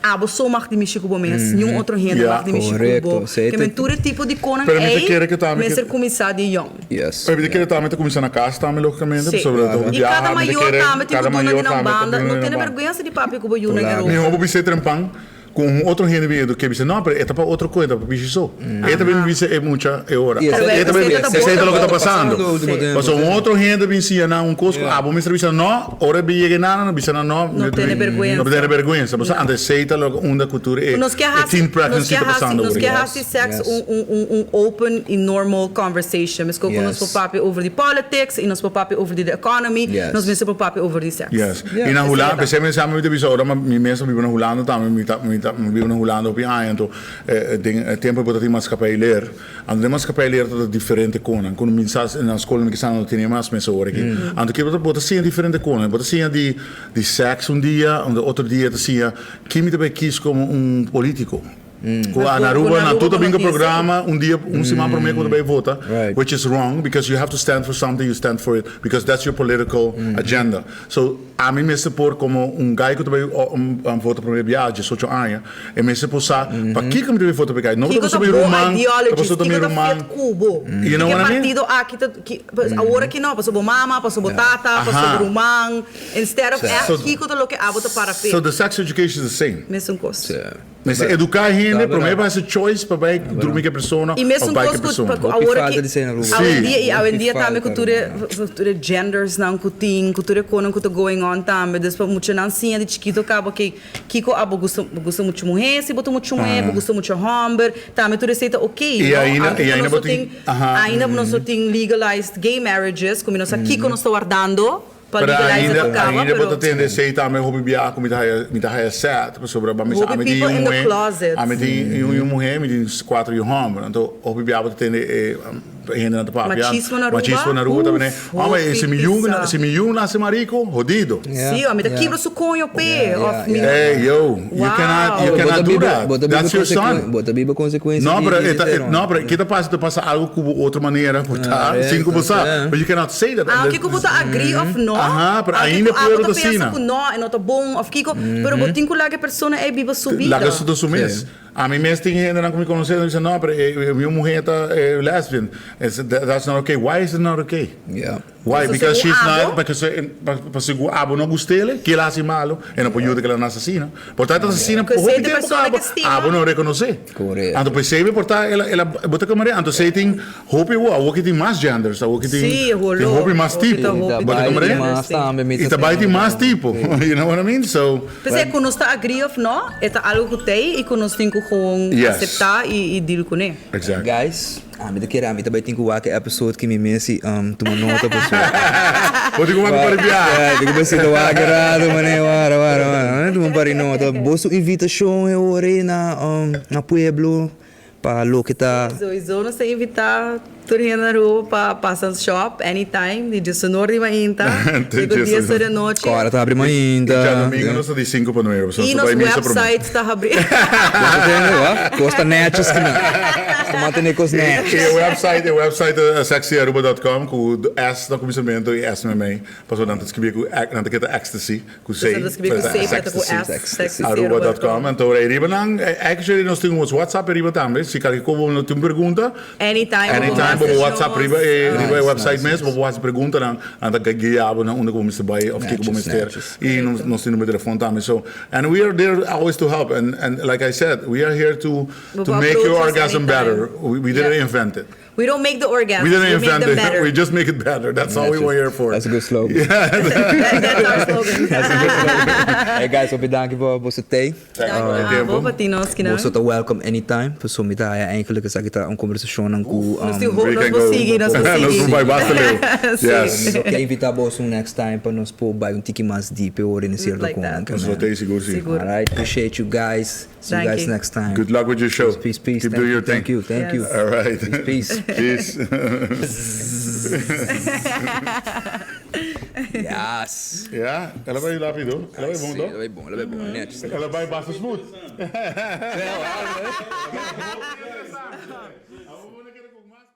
Abo so mag di mishi ku bo mes, niun otro hende mag di mishi ku bo. Ke men tur e tipo di konan Pero mi ta ei kere ke tambe mester ke. kuminsá di yòn. Yes. Pero mi ta kere tambe ta kuminsá na kas tambe logikamente, Sí. pasobra ta I kada biaha, mi ta mayor kere tambe tin ku kada duna mayor di nan tambe ta banda. duna No di nan tene banda. bergwensa di papia ku bo yunan Claro. erover. Mihó bo bis'é trempan ku un otro hende bin eduké bis'é, no, pero e ta pa otro kos, e ta pa bishi so. E ta bin bisa e mucha e ora. I esei E ta bin Esei ta esei ta loke ta bo pasando. último tempo. Pasobra un otro hende bin siña nan un kos ku abo mester bisa no, ora e bin yega einan nan bisa nan no. No tene bergwensa. No tene bergwensa. Pasobra antes esei ta loke unda ku tur e Nos ke e hasi, teen nos pregnancy ke ta hasi, pasando nos awor. ke hasi sex Yes. un, un, un, un open y normal conversation. Mesco ku nos Yes. por papia over di politics y nos por papia over di the economy, Yes. nos mester por papia over di sex. Yes. Yeah. I na Esei Hulanda, ta. p'esei mi sa mi ta bisa ora mi mes a biba na Hulanda tambe, mi ta mi ta mi biba na Hulanda hopi aña, anto den e tempo bo ta tin maatschappij leer. Anto den maatschappij leer ta diferente konan. Ku mi sa na skol mi kisa no tene mas mes ora aki. Anto ke bo ta bo ta siña diferente konan. Bo ta siña di di seks un dia, anto otro dia ta siña kin mi ta bai kis komo un politico. Ku na Aruba nan tur ta bin ku programa un dia un siman prome ku bo ta bai vota, which is wrong because you have to stand for something, you stand for it because that's your political agenda. So ami mester por komo un guy ku ta bai vota prome biaha diesocho aña, E mester por sa pakiko mi ta bay vota pa e guy. No Kiko ta ta pasobra mi bo ruman, ta ideologies, pasobra ta mi kiko ta ruman. fit ku bo. You know Kiko what I mean? partido aki ta, ki, awor aki no, pasobra bo mama, pasobra bo tata, pasobra bo ruman. Instead of echt So- kiko ta loke abo ta para p'e. So the sex education is the same. Mesun kos. Mester educa e hende prome pa haci choice pa bay drumi cu e persona I of mesun bay cu kos e ku persona. pa ku Hopi awor falta aki di sey na Aruba. awendia i Hopi awendia tambe falta ku tur e Aruba. tur e gendersnan ku tin ku tur e konan ku ta going on tambe dus pa muchanan siña di chikito kaba ke kiko abo gusta bo gusta muchu muhé si bo ta muchu muhé bo gusta muchu hòmber tambe tur esei ta ok I no ainda aunke i ku ainda nos bo no tin tin aha. ainda nos no tin legalized gay marriages ku mi no sa kiko nos ta wardando. Pa Pero legalize ainda, pa caba, ainda pero bo ta tende esey tambe hopi biaha cu mi ta haya, mi ta haya sad, pasobra bo a misa Hopi ami tin people yu in the muhe, closet. ami tin yu muhe, mi tin cuatro yu homber, anto hopi biaha bo ta tende e hendenan ta papia, Machismo na Aruba? machismo na Aruba ta bini, Uf, homber, hopi si mi yu, pisa. si mi yu nace marico, hodido. Sí, ami ta kibra su coño p'e, of mi Hey, yo, you cannot, you Wow. cannot do that. Bo ta biba That's your son. Bo ta biba consecuencia No, di pero di e ta, e, ser no, pero ke ta pasa? Ta pasa algo cu bo otro manera, por ta, sin cu bo sa. But you cannot say that. Aunke cu bo ta agree of no, Aha, pero aunke ainda cu abo pueblo ta ta pensa asina. cu no, e no ta bon of kico, pero bo tin cu laga e persona ey biba su bida. Laga su ta su mes. Ami mes tin hendenan cu mi conoce, nan bisa, no, pero e, mi muher ta lesbian. It's, that's not okay. Why is it not okay? Yeah. Why? Pasobra Because segun she's not, abo. because pa segun abo no gust'el, ke el a hasi malo, e no por yuda ke el a nace asina. Por ta ta asina Porque hopi esei ta tempo persona kaba, ke stima. abo no rekonosé. Korekto. Anto p'esei por ta el a, el a, bo ta kome anto esei tin hopi awor, awor ke tin mas genders, awor ke tin, Sí, tin holó. hopi mas Hopi ta tipo. hopi Bo ta Bai kome tin mas tambe, mi I ta ta bai tin tende. mas tipo, you know what I mean? So. P'esei ku nos ta agree of no, e ta algo ku t'ei i ku nos tin ku gewoon Yes. aseptá i deal kuné. Exactly. Guys, ami ta kere ami ta bai tin ku wak e episode ki mi mes i tuma nota pasobra. Bo tin ku wak un par di biaha. Ya, tin ku bai sinta wak e rato mané wara wara wara. Tuma un par di nota. Bo su invitashon e ora ei na na pueblo pa loke ta. Sowieso nos ta invitá tur hende na Aruba pa pasa shop anytime di diesunor di mainta te ku dies ora di anochi. Kòrda ta habri mainta. I djadomingo nos ta di sinku pa nuebe, so I nos ta nos bai misa promé. website ta habri. Bo ta tende wak? Kos ta nètjes kinan. Nos ta mantené kos nètjes. E website, e website ta sexyaruba dot com ku S na kuminsamentu i S meimei, pasobra nan ta skibí ku nan ta keda ecstasy. Ku C, Nan ta skibí ku C, pero ta ku S, sexy dot com. Anto e riba nan, actually nos tin ons WhatsApp riba tambe, si kalke ko bo tin pregunta, Anytime bo por anytime bo por message WhatsApp nos. riba e riba e Nice, website nice, mes, bo por hasi preguntanan, nan ta guia bo na unda ku bo mester bai of kiko bo Netjes, mester. netjes. I nos nos tin number telefon tambe. So, and we are there always to help and and like I said, we are here to Bo to por make your approach us orgasm anytime. better. We didn't Yeah. invent it. We don't make the orgasms, We didn't we make invent them it, better. we just make it better. That's all we were here for. That's a good slogan. That's our slogan. That's a good slogan. Hey guys, hopi danki pa boso tei. Danki pa abo pa tin nos kinan. Boso ta welcome anytime. Paso mi ta haya eigenlijk esaki ta un conversacionnan cu Nos tin hopi, We nos can por go. sigui, nos por Nos sigui. por bai basta leu. Sí. Yes. Mi lo ke invita boso un next time pa nos por bai un tiki mas deep e ora in cierto Like that. con. Nos lo tei sigur si. Sigur. Alright, appreciate you guys. See you guys Danki. next time. Good luck with your show. Peace, peace. Keep Thank doing you, your thing. Thank you, thank you. Yes. All right. Peace, Peace. Yes. Ja, ela bai rápido. Ela bai bom, Sí, toch? ela bai bom, ela bai bom. Netjes. Ela bai basta smooth.